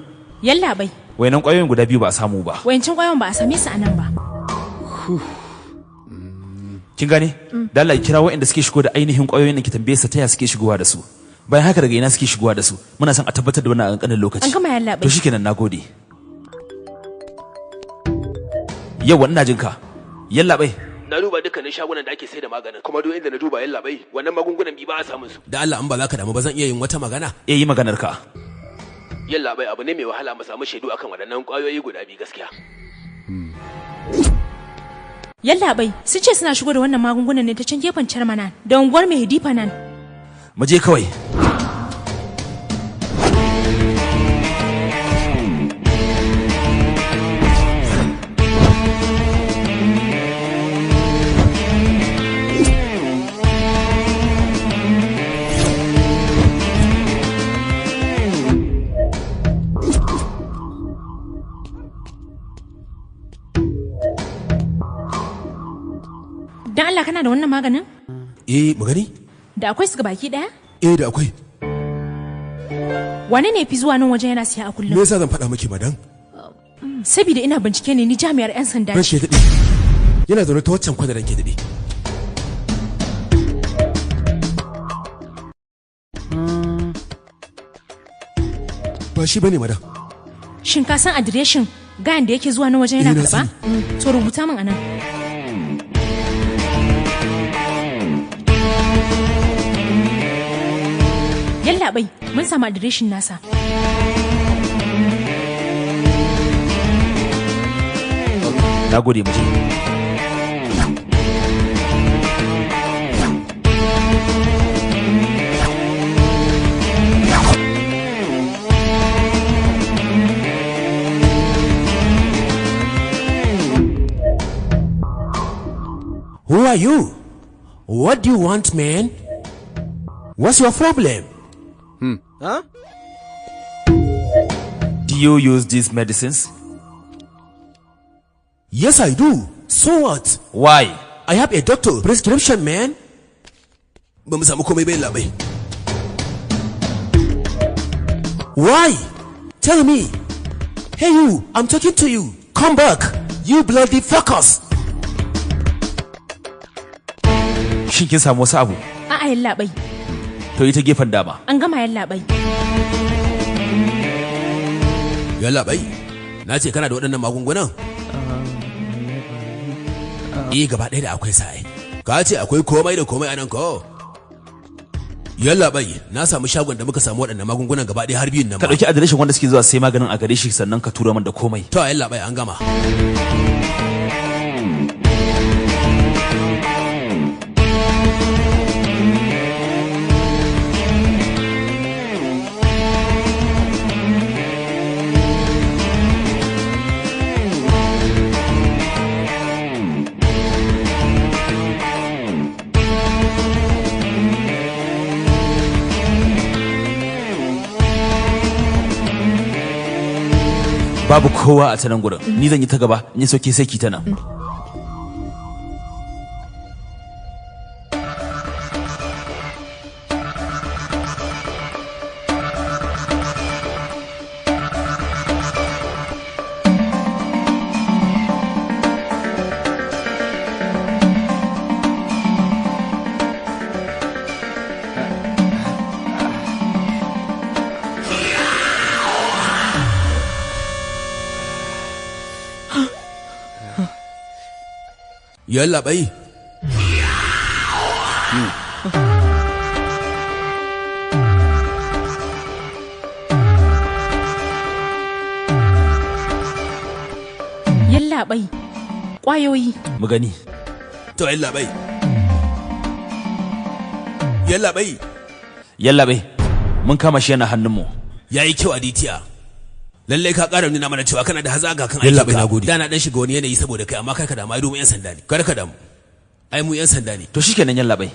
Yallaɓai. Wainan ƙwayoyin guda biyu ba a samu ba. Wayancin ƙwayoyin ba a same su a nan ba. Kin gane? Da Allah ki kira waɗanda suke shigo da ainihin ƙwayoyin nan, ki tambaye su ta ya suke shigowa da su. Bayan haka daga ina suke shigowa da su. Muna son a tabbatar da wannan a ƙanƙanin lokaci. An gama yallaɓai. To shikenan, nagode. Yauwa, ina jin ka. Yallaɓai. Na duba dukkanin shagunan da ake sai da maganin, kuma duk inda na duba, yallaɓai, wannan magungunan bi ba a samun su. Da Allah, in ba za ka damu ba, zan iya yin wata magana? Eh, yi maganar ka. Yallaɓai, abu ne mai wahala mu samu shaidu akan waɗannan ƙwayoyi guda biyu, gaskiya. Yallaɓai, sun ce suna shigo da wannan magungunan ne ta can gefen Charmanan da unguwar mai Nan. Mu je kawai. Dan Allah, kana da wannan maganin? Eh, mu gani. Da akwai su baki daya? Eh, da akwai. Wane ne fi zuwa nan wajen yana siya a kullum? Me yasa zan faɗa miki, madam? Saboda ina bincike ne, ni jami'ar 'yan sanda. Ranke daɗe. Yana zaune ta waccan kwana, ranke daɗe. Ba shi bane, madam. Shin ka san adireshin gayan da yake zuwa nan wajen yana Eh, na karɓa? To, rubuta min anan. Yallaɓai, mun samu adireshin nasa. Na gode, mu je. Who are you? What do you want, man? What's your problem? Huh? Do you use these medicines? Yes, I do. So what? Why? I have a doctor prescription, man. Ba mu samu komai bai, labai. Why? Tell me. Hey, you, I'm talking to you. Come back. You bloody fuckers. Shin kin samu wasu abu? A'a, yallaɓai. To, yi ta gefen dama. An gama, yallaɓai. Yallaɓai, na ce kana da waɗannan magungunan? Eh, gaba ɗaya da akwai sa'ai. Ka ce akwai komai da komai anan ko? Yallaɓai, na samu shagon da muka samu waɗannan magungunan gaba ɗaya har biyun nan Ka ma. ɗauki adireshin wanda suke zuwa sai maganin a gare shi, sannan ka tura min da komai. To, yallaɓai, an gama. Babu kowa a ta nan gurin. Ni zan yi ta gaba, in yi sauke sai ki ta nan. Yallaɓai. Yallaɓai. Ƙwayoyi. Mu gani. To, yallaɓai. Yallaɓai. Yallaɓai, mun kama shi, yana hannunmu. Ya yi kyau, Aditya. Lallai ka ƙara nuna mana cewa kana da hazaƙa kan Yallaɓai, aikinka. na gode. Da na ɗan shiga wani yanayi saboda kai, amma kar ka damu, ai mu 'yan sanda ne. Kar ka damu. Ai mu 'yan sanda ne. To shikenan, yallaɓai.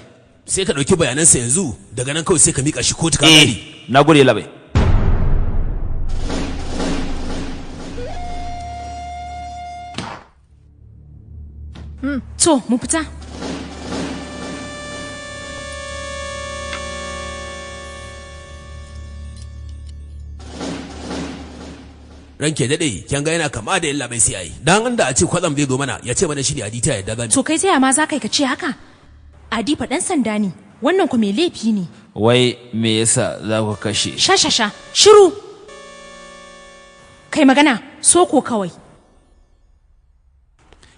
Sai ka ɗauki bayanansa yanzu, daga nan kawai sai ka miƙa shi kotu, ka Eh, gane. na gode, yallaɓai. To, mu fita. Ranke daɗe, kin ga yana kama da yallaɓai sai ai. Dan inda a ce kwatsam zai zo mana ya ce mana shi ne Aditya, yadda zamu. To, kai taya ma za ka yi ka ce haka? Adifa ɗan sanda ne, wannan ku mai laifi ne. Wai me yasa za ku kashe? Sha sha sha, shiru. Kai magana, soko kawai.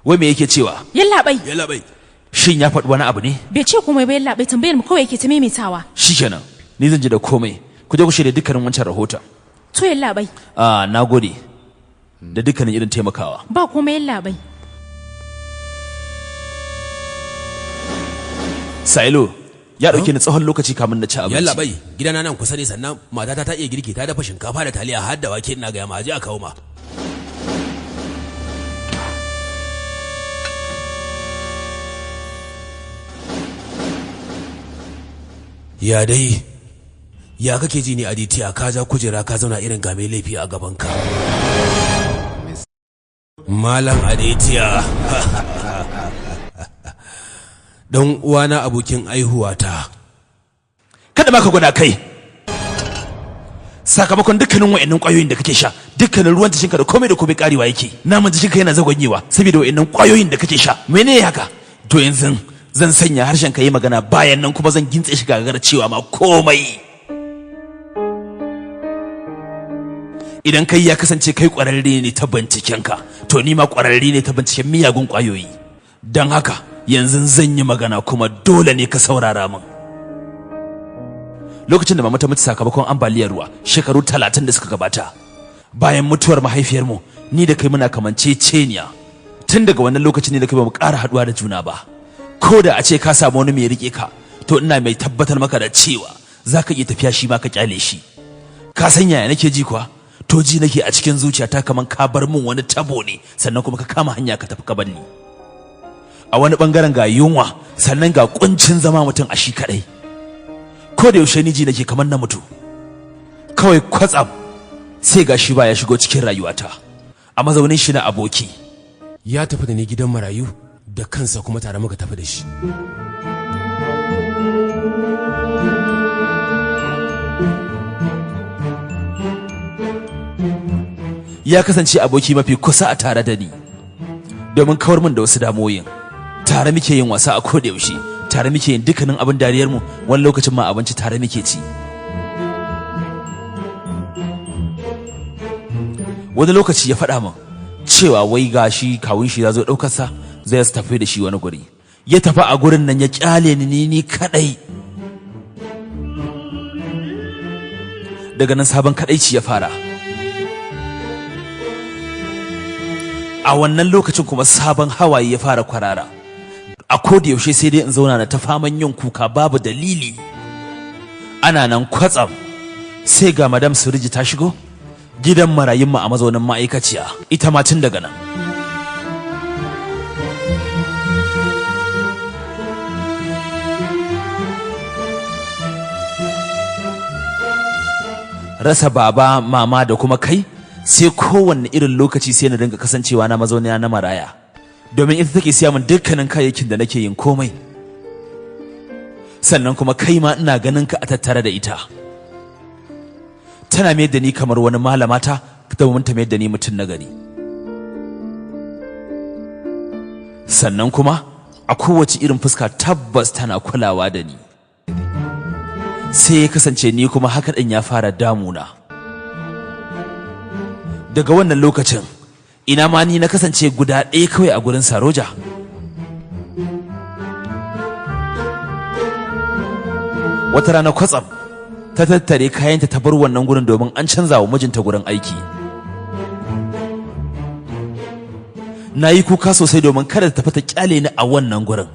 Wai me yake cewa? Yallaɓai. Yallaɓai. Shin ya faɗi wani abu ne? Bai ce komai ba yallaɓai, tambayar mu kawai yake ta maimaitawa. Shikenan, ni zan ji da komai. Ku je ku shirya dukkanin wancan rahoton. To yallaɓai. Ah, na gode da dukkanin irin taimakawa. Ba komai yallaɓai. Sailo, ya ɗauke ni tsawon lokaci kamin na ci abinci. Yallaɓai, gidana nan kusa ne, sannan matata ta iya girki, ta dafa shinkafa da taliya har da wake, ina gaya ma, aje a kawo ma. Ya dai, ya kake ji ne Aditya, ka ja kujera ka zauna irin game laifi a gabanka. Malam Aditya, dan uwana, abokin aihuwata. Kada ma ka gwada kai. Sakamakon dukkanin wa'annan kwayoyin da kake sha, dukkanin ruwan jikinka da komai da komai karewa yake. Naman jikinka yana zagonyewa saboda wa'annan kwayoyin da kake sha. Menene haka? To yanzu zan sanya harshen ka yi magana, bayan nan kuma zan gintse shi gagara cewa ma komai. Idan kai ya kasance kai kwararre ne ta bincikenka, to ni ma kwararre ne ta binciken miyagun kwayoyi. Don haka yanzu zan yi magana kuma dole ne ka saurara min. Lokacin da mama ta mutu sakamakon ambaliyar ruwa shekaru 30 da suka gabata, bayan mutuwar mahaifiyarmu, ni da kai muna kamanceceniya. Tun daga wannan lokacin ne da kai ba mu ƙara haɗuwa da juna ba. Ko da a ce ka samu wani mai riƙe ka, to ina mai tabbatar maka da cewa za ka iya tafiya shi ma ka kyale shi. Ka san yaya nake ji kuwa? To ji nake a cikin zuciyata kaman ka bar min wani tabo ne, sannan kuma ka kama hanya ka tafi ka bar ni. A wani bangaren ga yunwa, sannan ga kuncin zama mutum a shi kadai. Ko da yaushe ni ji nake kamar na mutu. Kawai kwatsam sai ga shi ba ya shigo cikin rayuwata a mazaunin shi na aboki. Ya tafi da ni gidan marayu da kansa, kuma tare muka tafi da shi. Ya kasance aboki mafi kusa a tare da ni domin kawar min da wasu damoyin. Tare muke yin wasa a koda yaushe, tare muke yin dukkanin abin dariyar mu, wani lokacin ma abinci tare muke ci. Wani lokaci ya faɗa min cewa wai gashi kawun shi ya zo ɗaukar sa, zai su tafi da shi wani guri. Ya tafi a gurin nan ya kyale ni ni kadai. Daga nan sabon kadaici ya fara. A wannan lokacin kuma sabon hawaye ya fara kwarara. A koda yaushe sai dai in zauna na ta faman yin kuka babu dalili. Ana nan kwatsam sai ga Madam Suriji ta shigo gidan marayun mu a mazaunin ma'aikaciya, ita ma tun daga nan. Rasa baba, mama da kuma kai, sai kowanne irin lokaci sai na dinga kasancewa na mazauniya na maraya, domin ita take siya min dukkanin kayayyakin da nake yin komai. Sannan kuma kai ma ina ganin ka a tattare da ita. Tana mayar da ni kamar wani malamata domin ta mayar da ni mutum na gari. Sannan kuma a kowace irin fuska tabbas tana kulawa da ni. Sai ya kasance ni kuma haka ɗin ya fara damuna. Daga wannan lokacin ina ma ni na kasance guda ɗaya kawai a gurin Saroja. Wata rana kwatsam ta tattare kayanta ta bar wannan gurin domin an canza wa mijinta gurin aiki. Na yi kuka sosai domin kada ta tafi ta kyale ni a wannan gurin.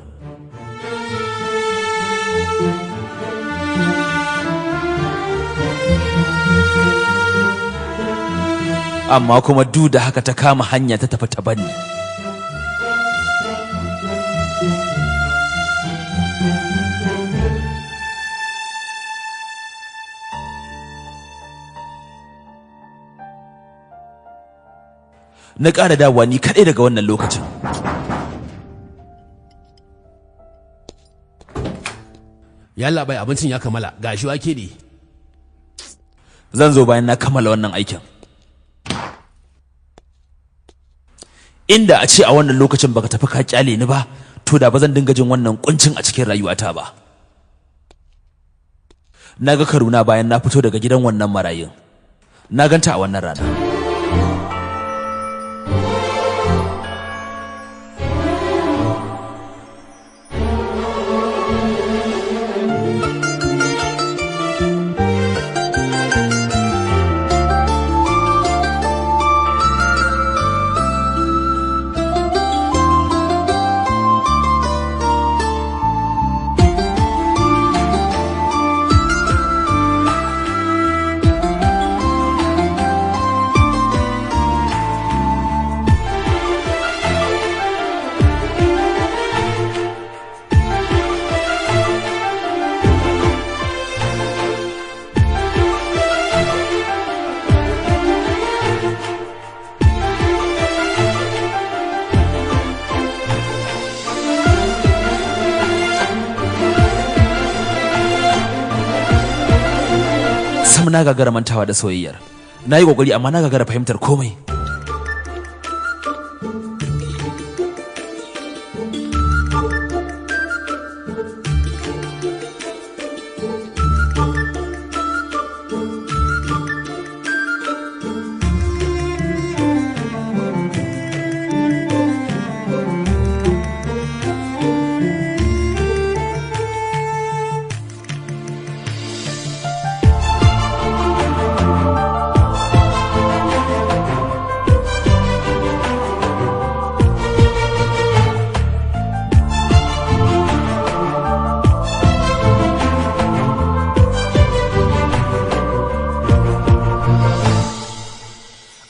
Amma kuma duk da haka ta kama hanya ta tafi ta bani. Na ƙara dawowa ni kaɗai daga wannan lokacin. Yallaɓai, abincin ya kammala, gashi wake ne. Zan zo bayan na kammala wannan aikin. Inda a ce a wannan lokacin baka tafi ka kyale ni ba, to da ba zan dinga jin wannan kuncin a cikin rayuwata ba. Na ga Karuna bayan na fito daga gidan wannan marayun. Na ganta a wannan rana. Sam na gagara mantawa da soyayyar. Na yi kokari amma na gagara fahimtar komai.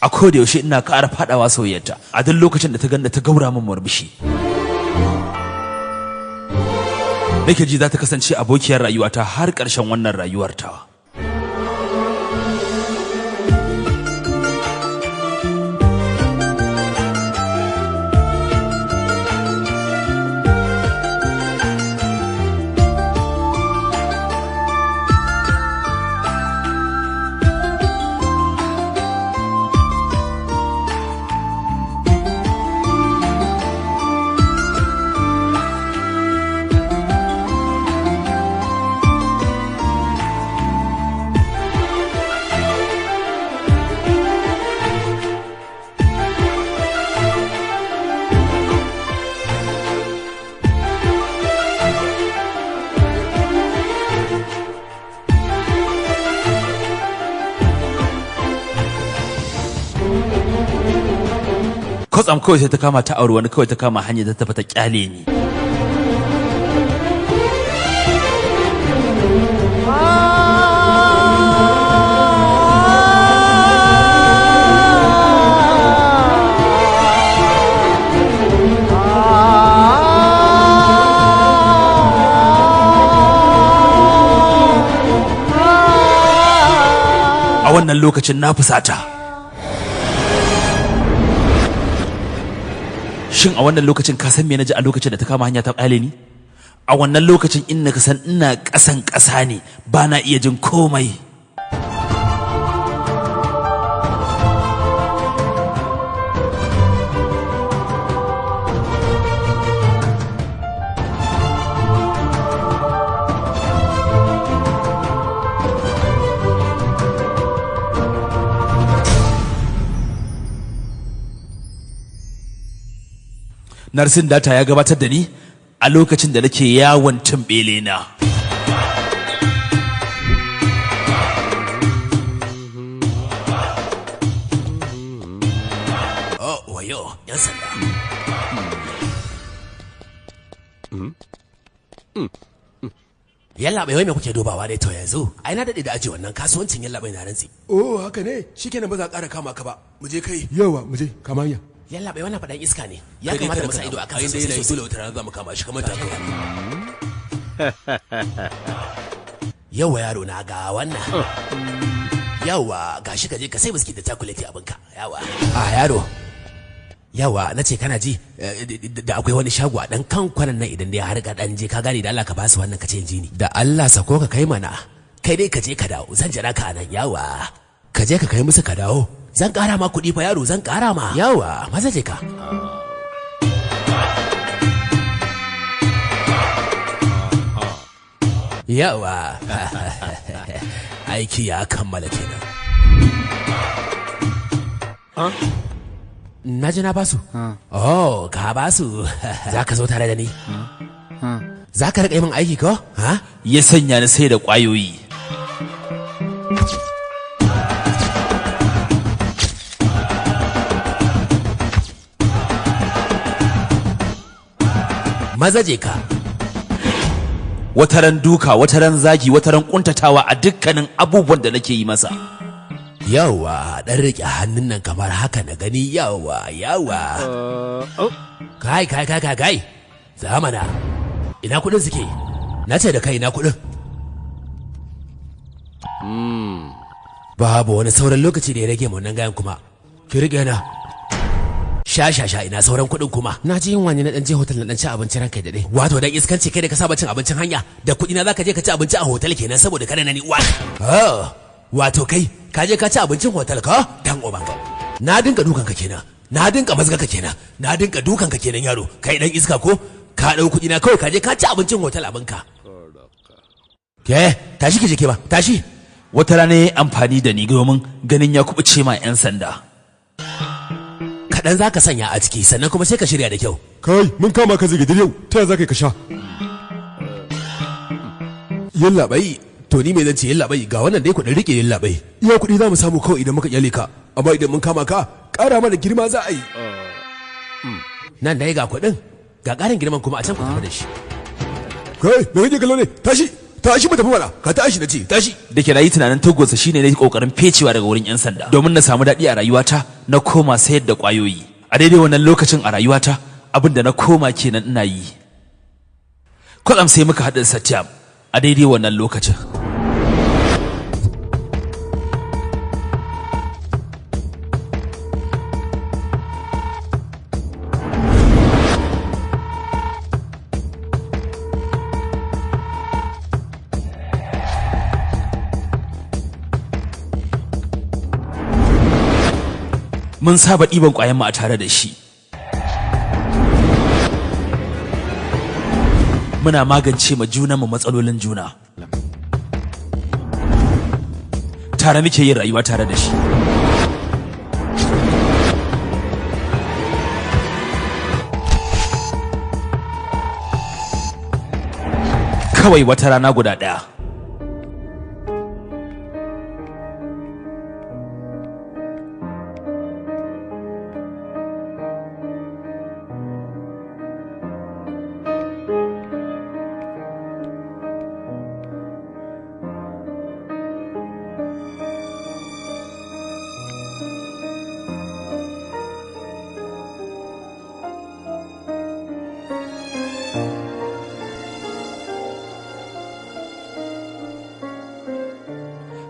A koda yaushe ina ƙara faɗawa soyayyarta a duk lokacin da ta ganda ta gaura min murmushi. Nake ji za ta kasance abokiyar rayuwata har ƙarshen wannan rayuwar tawa. Kwatsam kawai sai ta kama ta auri wani, kawai ta kama hanya ta tafi ta kyale ni. A wannan lokacin na fusata. Shin a wannan lokacin ka san me na ji a lokacin da ta kama hanya ta ƙyale ni? A wannan lokacin in na san ina ƙasan ƙasa ne, ba na iya jin komai. Narsin Data ya gabatar da ni a lokacin da nake yawon tumbele na. Oh, wayo, yan sanda. Yalla bai, wai me kuke dubawa dai to yanzu? Ai na dade da aje wannan kasuwancin, yalla bai, na rantsi. Oh, haka ne, shikenan, ba za a ƙara kama ka ba. Mu je kai. Yawa, mu je, kama hanya. Yalla bai, wannan faɗan iska ne. Ya kamata mu sa ido akan sa sosai sosai. Dole wata rana za mu kama shi kamar ta kawai. Yawa yaro na, ga wannan. Yawa, gashi, ka je ka sai biskit da chocolate abinka. Yawa. A yaro. Yawa, na ce kana ji, da akwai wani shago a dan kan kwanan nan, idan dai har ka dan je, ka gane, da Allah ka basu wannan, ka ce ji ni. Da Allah sako ka kai mana. Kai dai ka je ka dawo, zan jira ka nan. Yawa. Ka je ka kai musu ka dawo. Zan kara ma kuɗi fa yaro, zan kara ma. Yawa, maza je ka. Yawa. Aiki ya kammala kenan. Na ji na basu. Oh, ka basu. Za ka zo tare da ni. Za ka riƙa yi min aiki ko? Ha? Ya sanya ni sai da ƙwayoyi. Maza je ka. Wataran duka, wataran zagi, wataran kuntatawa a dukkanin abubuwan da nake yi masa. Yawa, dan riƙe hannun nan kamar haka na gani, yawa, yawa. Kai, kai, kai, kai, kai. Zamana. Ina kuɗin suke? Na ce da kai, ina kuɗin. Babu wani sauran lokaci da ya rage mu nan gayan kuma. Ki riƙe na. Sha sha sha, ina sauran kuɗin kuma? Na ji yunwa ne, na dan je hotel na dan ci abinci, ranka da dai. Wato dan iskanci kai da ka saba cin abincin hanya, da kuɗi na zaka je ka ci abinci a hotel kenan saboda kada na ni uwa. Oh. Wato kai ka je ka ci abincin hotel ka dan ubanka. Na dinka dukan ka kenan, na dinka mazga ka kenan, na dinka dukan ka kenan yaro. Kai dan iska ko? Ka dau kuɗi na kawai ka je ka ci abincin hotel abinka. Ke, tashi ki je ke ba, tashi. Wata rana ya yi amfani da ni domin ganin ya kubuce ma 'yan sanda. Kaɗan za ka sanya a ciki sannan kuma sai ka shirya da kyau. Kai, mun kama ka zigidir yau, ta za ka yi ka sha? Yallaɓai, to ni me zan ce yallaɓai, ga wannan dai kuɗin riƙe yallaɓai. Iya kuɗi za mu samu kawai idan muka kyale ka, amma idan mun kama ka, ƙara mana girma za a yi. Nan dai ga kuɗin, ga ƙarin girman kuma a can ku tafi da shi. Kai, me kake kallo ne? Tashi, tashi mu tafi mana, ka tashi na ce, tashi. Da ke rayu tunanin tagonsa shine na yi kokarin fecewa daga wurin 'yan sanda domin na samu daɗi a rayuwata na koma sayar da ƙwayoyi. A daidai wannan lokacin a rayuwata abin da na koma kenan ina yi. Kwatsam sai muka haɗu da Satyam a daidai wannan lokacin. Mun saba ɗiban ƙwayan mu a tare da shi. Muna magance ma junanmu matsalolin juna. Tare muke yin rayuwa tare da shi. Kawai wata rana guda ɗaya.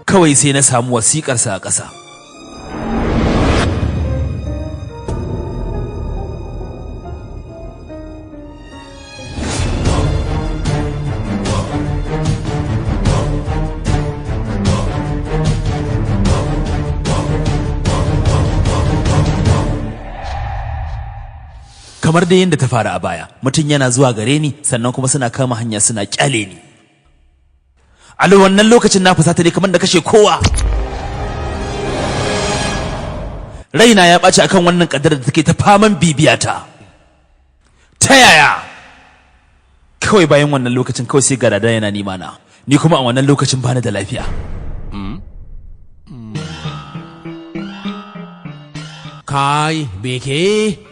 Kawai sai na samu wasiƙarsa a ƙasa. Kamar dai yadda ta faru a baya, mutum yana zuwa gare ni sannan kuma suna kama hanya suna kyale ni. A wannan lokacin na fusata ne kamar da kashe kowa. Raina ya ɓaci akan wannan ƙaddarar da take ta faman bibiyata. Ta yaya? Kawai bayan wannan lokacin kawai sai ga dada yana nema na. Ni kuma a wannan lokacin bani da lafiya. Kai, beke.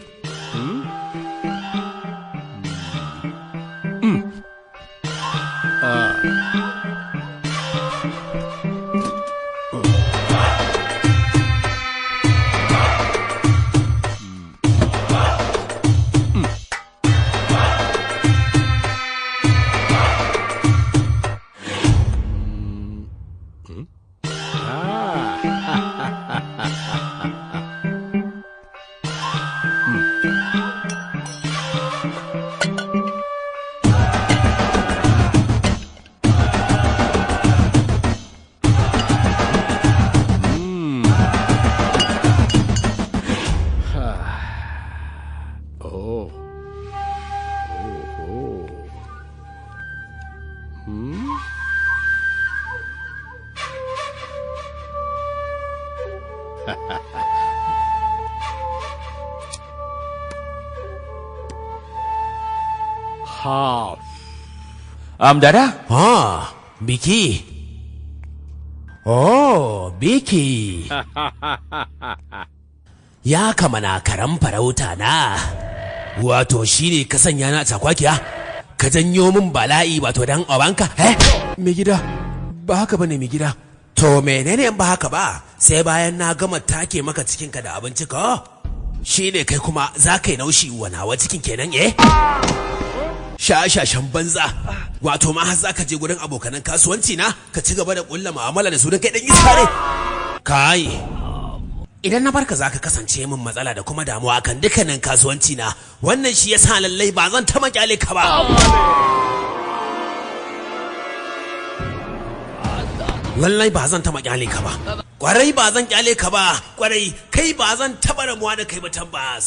Dada? Ah, Biki. Oh, Biki. Ya kamana karan farauta na. Wato shi ne ka sanya na cakwakiya? Ka janyo min bala'i wato dan obanka? Eh? Mai gida, ba haka bane mai gida. To menene in ba haka ba? Sai bayan na gama take maka cikinka da abinci ka? Shi ne kai kuma za ka yi naushi wa nawa cikin kenan eh? Shashashan banza. Wato ma har za ka je gurin abokanan kasuwanci na ka ci gaba da kulla mu'amala da su don kai dan iska ne. Kai. Idan na barka za ka kasance min matsala da kuma damuwa kan dukkanin kasuwanci na. Wannan shi yasa lallai ba zan taɓa kyale ka ba. Lallai ba zan taba kyale ka ba. Kwarai ba zan kyale ka ba. Kwarai kai ba zan taba rabuwa da kai ba tabbas.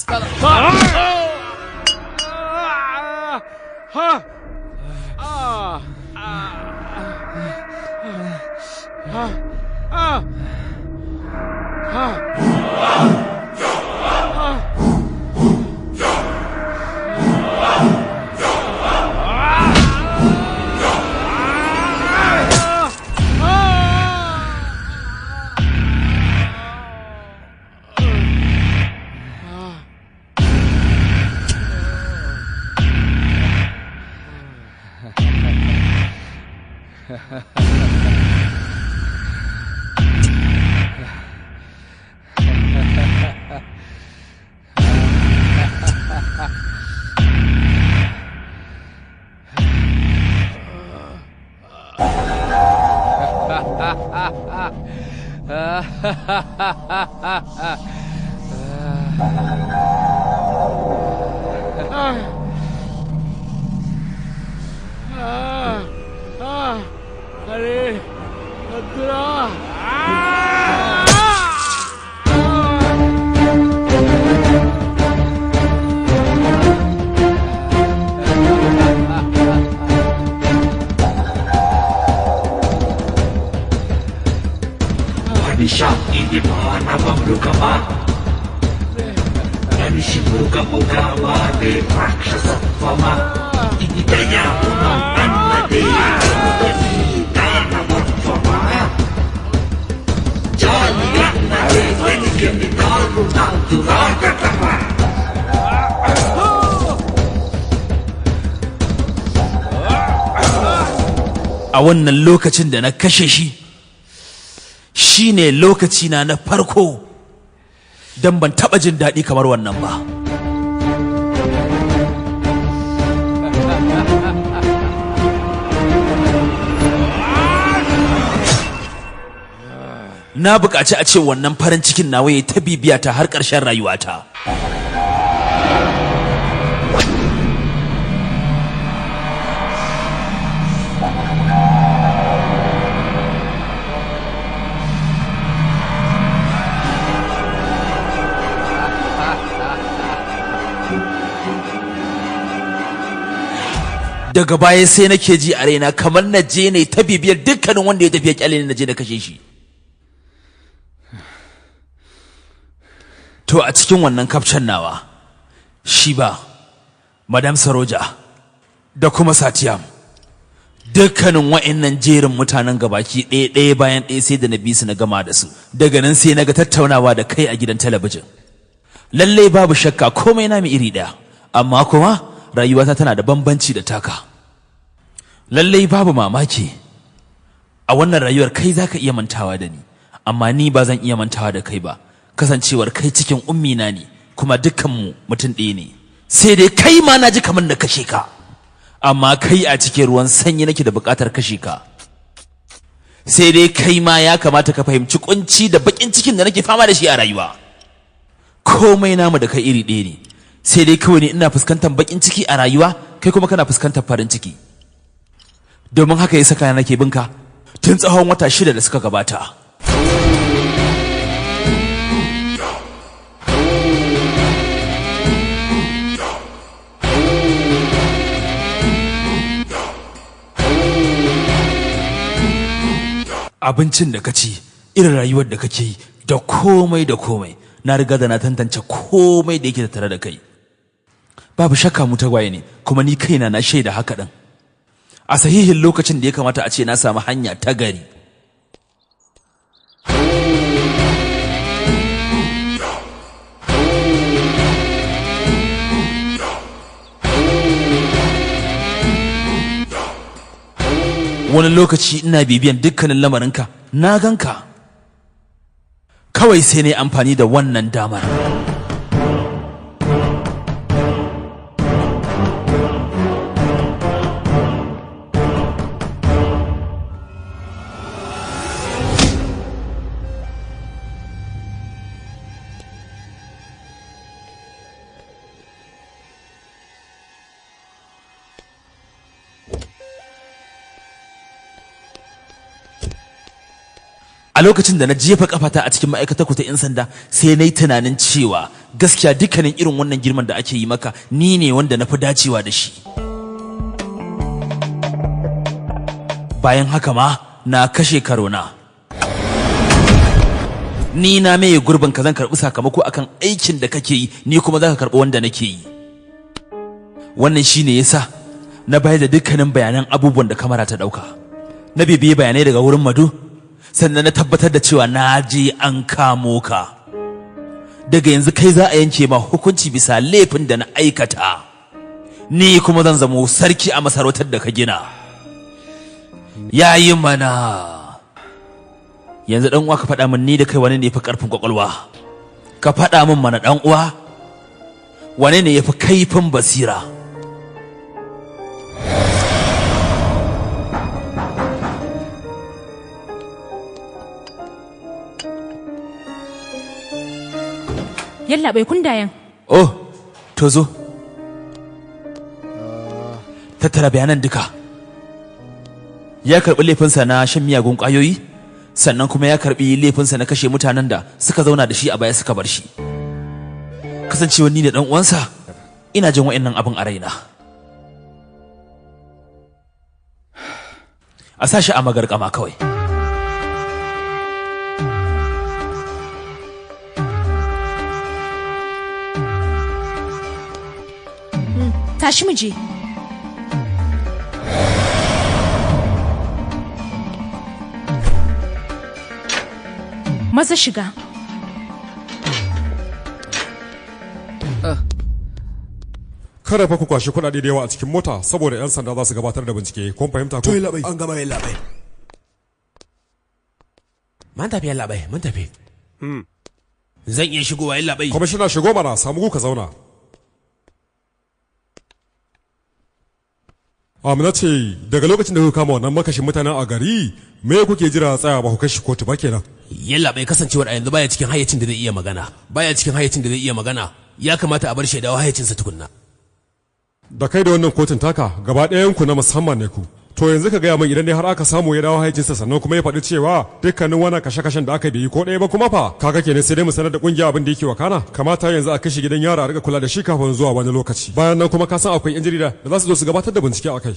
A wannan lokacin da na kashe shi shine lokaci na na farko don ban taɓa jin daɗi kamar wannan ba. Na buƙaci a ce wannan farin cikin nawa ya ta bibiya ta har ƙarshen rayuwata. Daga baya sai nake ji a raina kamar na je ne ta bibiyar dukkanin wanda ya tafi ya kyale ni na je na kashe shi. To a cikin wannan kafcan nawa, shi ba, Madam Saroja da kuma Satiyam, dukkanin wa'annan jerin mutanen gabaki ɗaya ɗaya bayan ɗaya sai da na bi su na gama da su. Daga nan sai na ga tattaunawa da kai a gidan talabijin. Lallai babu shakka komai namu iri ɗaya, amma kuma rayuwata tana da bambanci da taka. Lallai babu mamaki a wannan rayuwar kai zaka iya mantawa da ni, amma ni ba zan iya mantawa da kai ba, kasancewar kai cikin ummina ne kuma dukkanmu mutum ɗaya ne. Sai dai kai ma na ji kamar na kashe ka, amma kai a cikin ruwan sanyi nake da buƙatar kashe ka. Sai dai kai ma ya kamata ka fahimci kunci da baƙin cikin da nake fama da shi a rayuwa. Komai namu da kai iri ɗaya ne, sai dai kawai ne ina fuskantar baƙin ciki a rayuwa, kai kuma kana fuskantar farin ciki. Domin haka ya saka nake binka tun tsawon wata 6 da suka gabata. Abincin da ka ci, irin rayuwar da kake yi, da komai da komai, na riga da na tantance komai da yake tattare da kai. Babu shakka mu tagwaye ne, kuma ni kaina na shaida haka ɗin. A sahihin lokacin da ya kamata a ce na samu hanya ta gari. Wani lokaci ina bibiyan dukkanin lamarinka, na ganka. Kawai sai na yi amfani da wannan damar. A lokacin da na jefa kafata a cikin ma'aikatar ku ta 'yan sanda, sai na yi tunanin cewa gaskiya dukkanin irin wannan girman da ake yi maka ni ne wanda na fi dacewa da shi. Bayan haka ma na kashe karona. Ni na maye gurbin ka, zan karɓi sakamako akan aikin da kake yi, ni kuma za ka karɓi wanda nake yi. Wannan shine yasa na bayar da dukkanin bayanan abubuwan da kamara ta ɗauka. Na bibiye bayanai daga wurin Madu, sannan na tabbatar da cewa na je an kamo ka. Daga yanzu kai za a yanke ma hukunci bisa laifin da na aikata, ni kuma zan zamo sarki a masarautar da ka gina. Yayi mana. Yanzu dan uwa, ka faɗa min, ni da kai wane ne yafi karfin kwakwalwa? Ka faɗa min mana dan uwa, wane ne yafi kaifin basira? Yallaɓai, kundayen. Oh, to zo. Tattara bayanan duka. Ya karɓi laifinsa na shan miyagun ƙwayoyi, sannan kuma ya karɓi laifinsa na kashe mutanen da suka zauna da shi a baya suka bar shi. Kasancewa ni da ɗan uwansa, ina jin wa'annan abin a raina. A sa shi a magarƙama kawai. Tashi mu je. Maza shiga. Kada fa ku kwashi kuɗaɗe da yawa a cikin mota, saboda 'yan sanda za su gabatar da bincike. Kun fahimta ko? To yallaɓai, an gama yallaɓai. Mun tafi yallaɓai, mun tafi. Zan iya shigowa yallaɓai? Kwamishina, shigo mana, samu ka zauna. Amina ce daga lokacin da kuka kama wannan makashin mutanen a gari, me kuke jira tsaya ba ku kashi kotu ba kenan? Yallaɓai, kasancewar a yanzu baya cikin hayyacin da zai iya magana. Baya cikin hayyacin da zai iya magana. Ya kamata a bar shi ya dawo hayyacinsa tukunna. Da kai da wannan kotun taka gaba ɗayan ku na musamman ne ku. To yanzu ka gaya min, idan dai har aka samu ya dawo hayyacinsa, sannan kuma ya faɗi cewa dukkanin wannan kashe-kashen da aka bai yi ko ɗaya ba kuma fa? Kaga kenan sai dai mu sanar da kungiya abin da yake wakana. Kamata yanzu a kashe gidan yara, a riga kula da shi kafin zuwa wani lokaci. Bayan nan kuma ka san akwai yan jarida da za su zo su gabatar da bincike akai.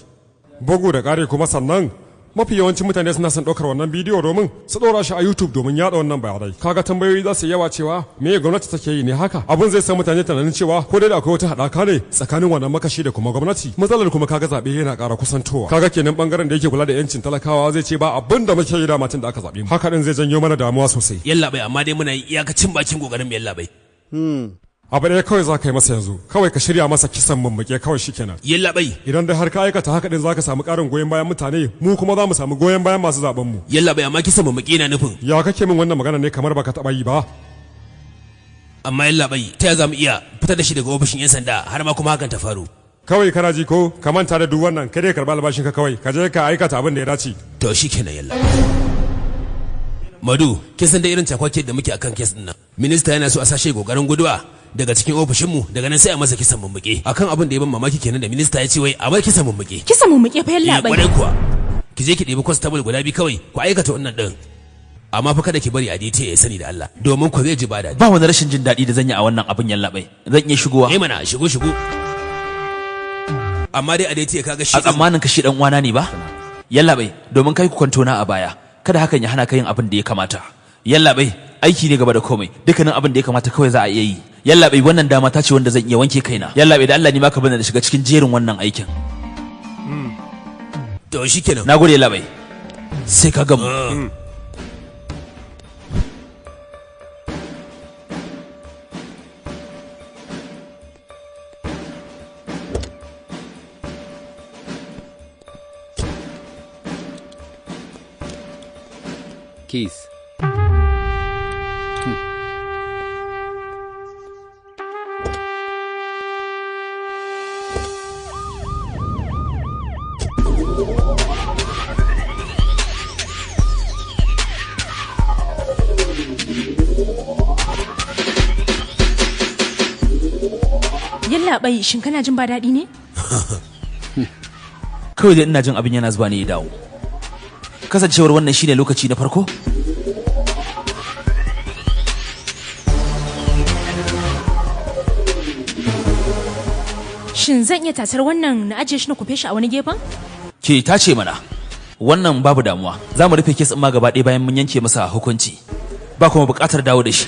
Bugu da ƙari kuma sannan mafi yawancin mutane suna son ɗaukar wannan bidiyo domin su ɗora shi a YouTube domin yaɗa wannan bayanai. Kaga tambayoyi za su yawa cewa me gwamnati take yi ne haka. Abin zai sa mutane tunanin cewa ko dai da akwai wata haɗaka ne tsakanin wannan makashi da kuma gwamnati. Matsalar kuma kaga zaɓe yana ƙara kusantowa. Kaga kenan bangaren da yake kula da yancin talakawa zai ce ba abin da muke yi da matan da aka zaɓe mu. Haka ɗin zai janyo mana damuwa sosai. Yallaɓai, amma dai muna iyakacin bakin kokarin mu yallaɓai. Abu ɗaya kawai za ka yi masa yanzu, kawai ka shirya masa kisan mummuke kawai, shikenan. Yallaɓai. Idan dai har ka aikata haka din, za ka samu ƙarin goyon bayan mutane, mu kuma za mu samu goyon bayan masu zaben mu. Yallaɓai, amma kisan mummuke na nufin. Ya kake min wannan magana ne kamar baka taɓa yi ba? Amma yallaɓai, ta ya za mu iya fitar da shi daga ofishin 'yan sanda har ma kuma hakan ta faru? Kawai kana ji ko, ka manta da duk wannan, kai dai karɓi albashin ka kawai, ka je ka aikata abin da ya dace. To shikenan yallaɓai. Madu, kin san da irin cakwake da muke akan kes din nan. Minista yana so a sashe kokarin guduwa daga cikin ofishinmu, daga nan sai a masa kisan mummuke. Akan abin da ya ban mamaki kenan da minista ya ce wai a bar kisan mummuke. Kisan mummuke fa yallaɓai. Kwarai kuwa. Ki je ki ɗebi constable guda biyu kawai, ku aikata wannan din. Amma fa kada ki bari a DT ya sani da Allah, domin ku zai ji ba daɗi. Ba wani rashin jin daɗi da zan yi a wannan abin yallaɓai. Zan iya shigowa? Eh mana, shigo shigo. Amma dai a DT kaga shi A tsammanin ka shi dan uwana ne ba? Yallaɓai, domin kai ku kwanto na a baya, kada hakan ya hana ka yin abin da ya kamata. Yallaɓai, aiki ne gaba da komai, dukkanin abin da ya kamata kawai za a iya yi. Yallaɓai, wannan dama ta ce wanda zan iya wanke kaina. Yallaɓai, da Allah ni ma ka bani da shiga cikin jerin wannan aikin. To shikenan. Nagode yallaɓai. Sai ka gamu. Keys. Yallaɓai, shin kana jin ba daɗi ne? Kawai dai ina jin abin yana zuwa ne ya dawo. Kasancewar wannan shine lokaci na farko Shin zan iya tatar wannan na ajiye shi na kufe shi a wani gefen? Ke tace mana. Wannan babu damuwa. Za mu rufe kes ɗin ma gaba ɗaya bayan mun yanke masa hukunci. Ba kuma buƙatar dawo da shi.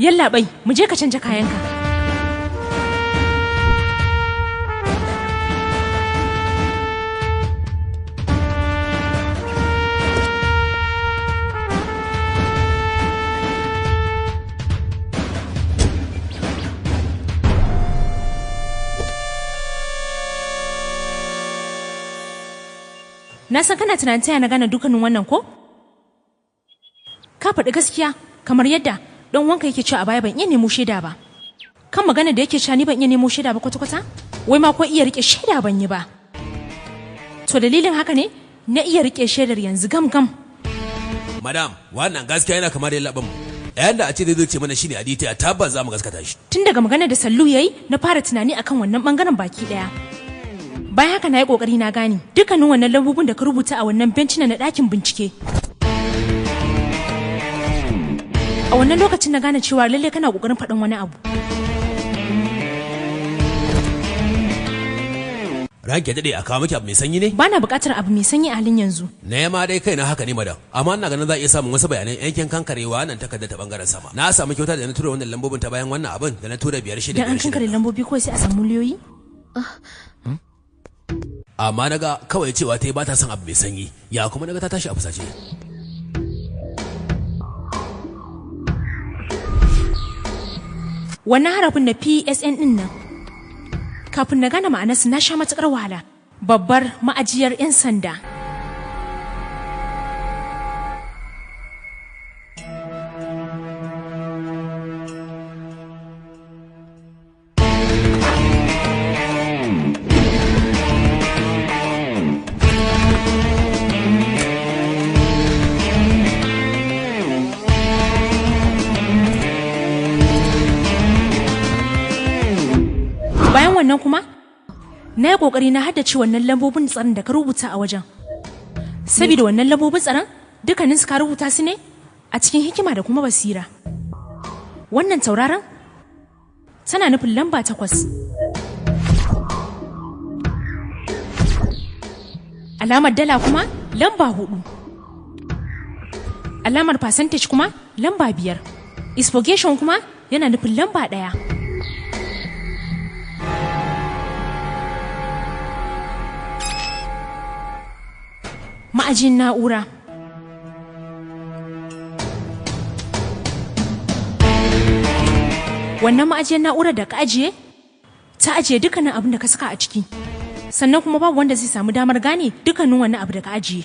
Yallaɓai, mu je ka canja kayanka. Na san kana tunanin taya na gane dukkanin wannan ko? Ka faɗi gaskiya kamar yadda dan wanka yake cewa a baya ban iya nemo shaida ba. Kan magana da yake cewa ni ban iya nemo shaida ba kwata-kwata? Wai ma ko iya rike shaida ban yi ba. To dalilin haka ne na iya rike shaidar yanzu gam gam. Madam, wannan gaskiya yana kamar yalla mu. Yayin da a ce zai ce mana shine Aditya tabbas za mu gaskata shi. Tun daga magana da Sallu yayi na fara tunani akan wannan bangaren baki daya. Bayan haka na yi kokari na gane dukkanin wannan lambobin da ka rubuta a wannan bencina na ɗakin bincike. A wannan lokacin na gane cewa lalle kana kokarin faɗin wani abu. Ranke daɗe a kawo miki abu mai sanyi ne? Bana buƙatar abu mai sanyi a halin yanzu. Na ma dai kaina haka ne madam, amma ina ganin za a iya samun wasu bayanan yankin kankarewa nan takardar ta bangaren sama. Na samu kyauta da na tura wannan lambobin ta bayan wannan abin da na tura 5 6 Dan an 5 kankare 6. lambobi kawai sai a samu miliyoyi? Amma naga kawai cewa ta yi ba ta son abu mai sanyi, ya kuma naga ta tashi a fusace. Wannan harafin na PSN din nan. Kafin na gane ma'anarsa na sha matuƙar wahala. Babbar ma'ajiyar 'yan sanda. Bayan wannan kuma, na yi ƙoƙari na haddace wannan lambobin tsaron da ka rubuta a wajen. Saboda wannan lambobin tsaron, dukkanin su ka rubuta su ne A cikin hikima da kuma basira. Wannan tauraron tana nufin lamba 8. Alamar dala kuma lamba 4. Alamar percentage kuma lamba 5. Expurgation kuma yana nufin lamba 1. Ma'ajin na'ura. Wannan ma'ajiyar na'urar da ka ajiye, ta ajiye dukkanin abin da ka saka a ciki. Sannan kuma babu wanda zai samu damar gane dukkanin wannan abu da ka ajiye.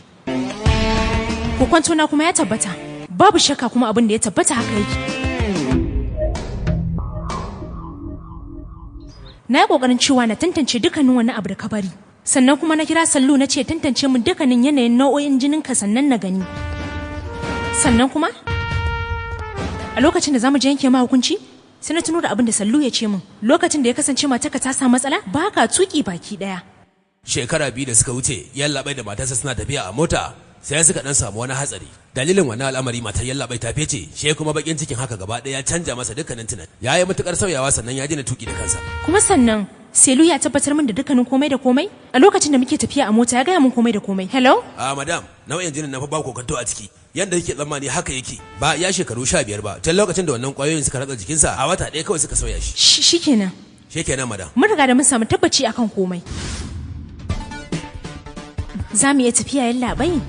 Kokwanto na kuma ya tabbata. Babu shakka kuma abin da ya tabbata haka yake. Na yi ƙoƙarin cewa na tantance dukkanin wani abu da ka bari. Sannan kuma na kira Sallu na ce tantance min dukkanin yanayin nau'o'in jininka sannan na gani. Sannan kuma a lokacin da zamu je yanke ma hukunci, sai na tuno da abin da Sallu ya ce min. Lokacin da ya kasance matarka ta samu matsala, ba ka tuki baki daya. Shekara 2 da suka wuce, Yallaɓai da matarsa suna tafiya a mota, sai suka dan samu wani hatsari. Dalilin wannan al'amari matar Yallaɓai ta fece, shi kuma bakin cikin haka gaba ɗaya ya canja masa dukkanin tunani. Ya yi matukar sauyawa sannan ya daina tuki da kansa. Kuma sannan Selu ya tabbatar min da dukkanin komai da komai. A lokacin da muke tafiya a mota ya gaya min komai da komai. Hello? A madam, nau'in jinin na fa ba kokanto a ciki. Yanda yake tsammani haka yake. Ba ya shekaru 15 ba. Tun lokacin da wannan kwayoyin suka ratsa jikinsa a wata ɗaya kawai suka sauya shi. Shikenan. Shikenan madam. Mun riga da mun samu tabbaci akan komai. Za mu iya tafiya Yallaɓai?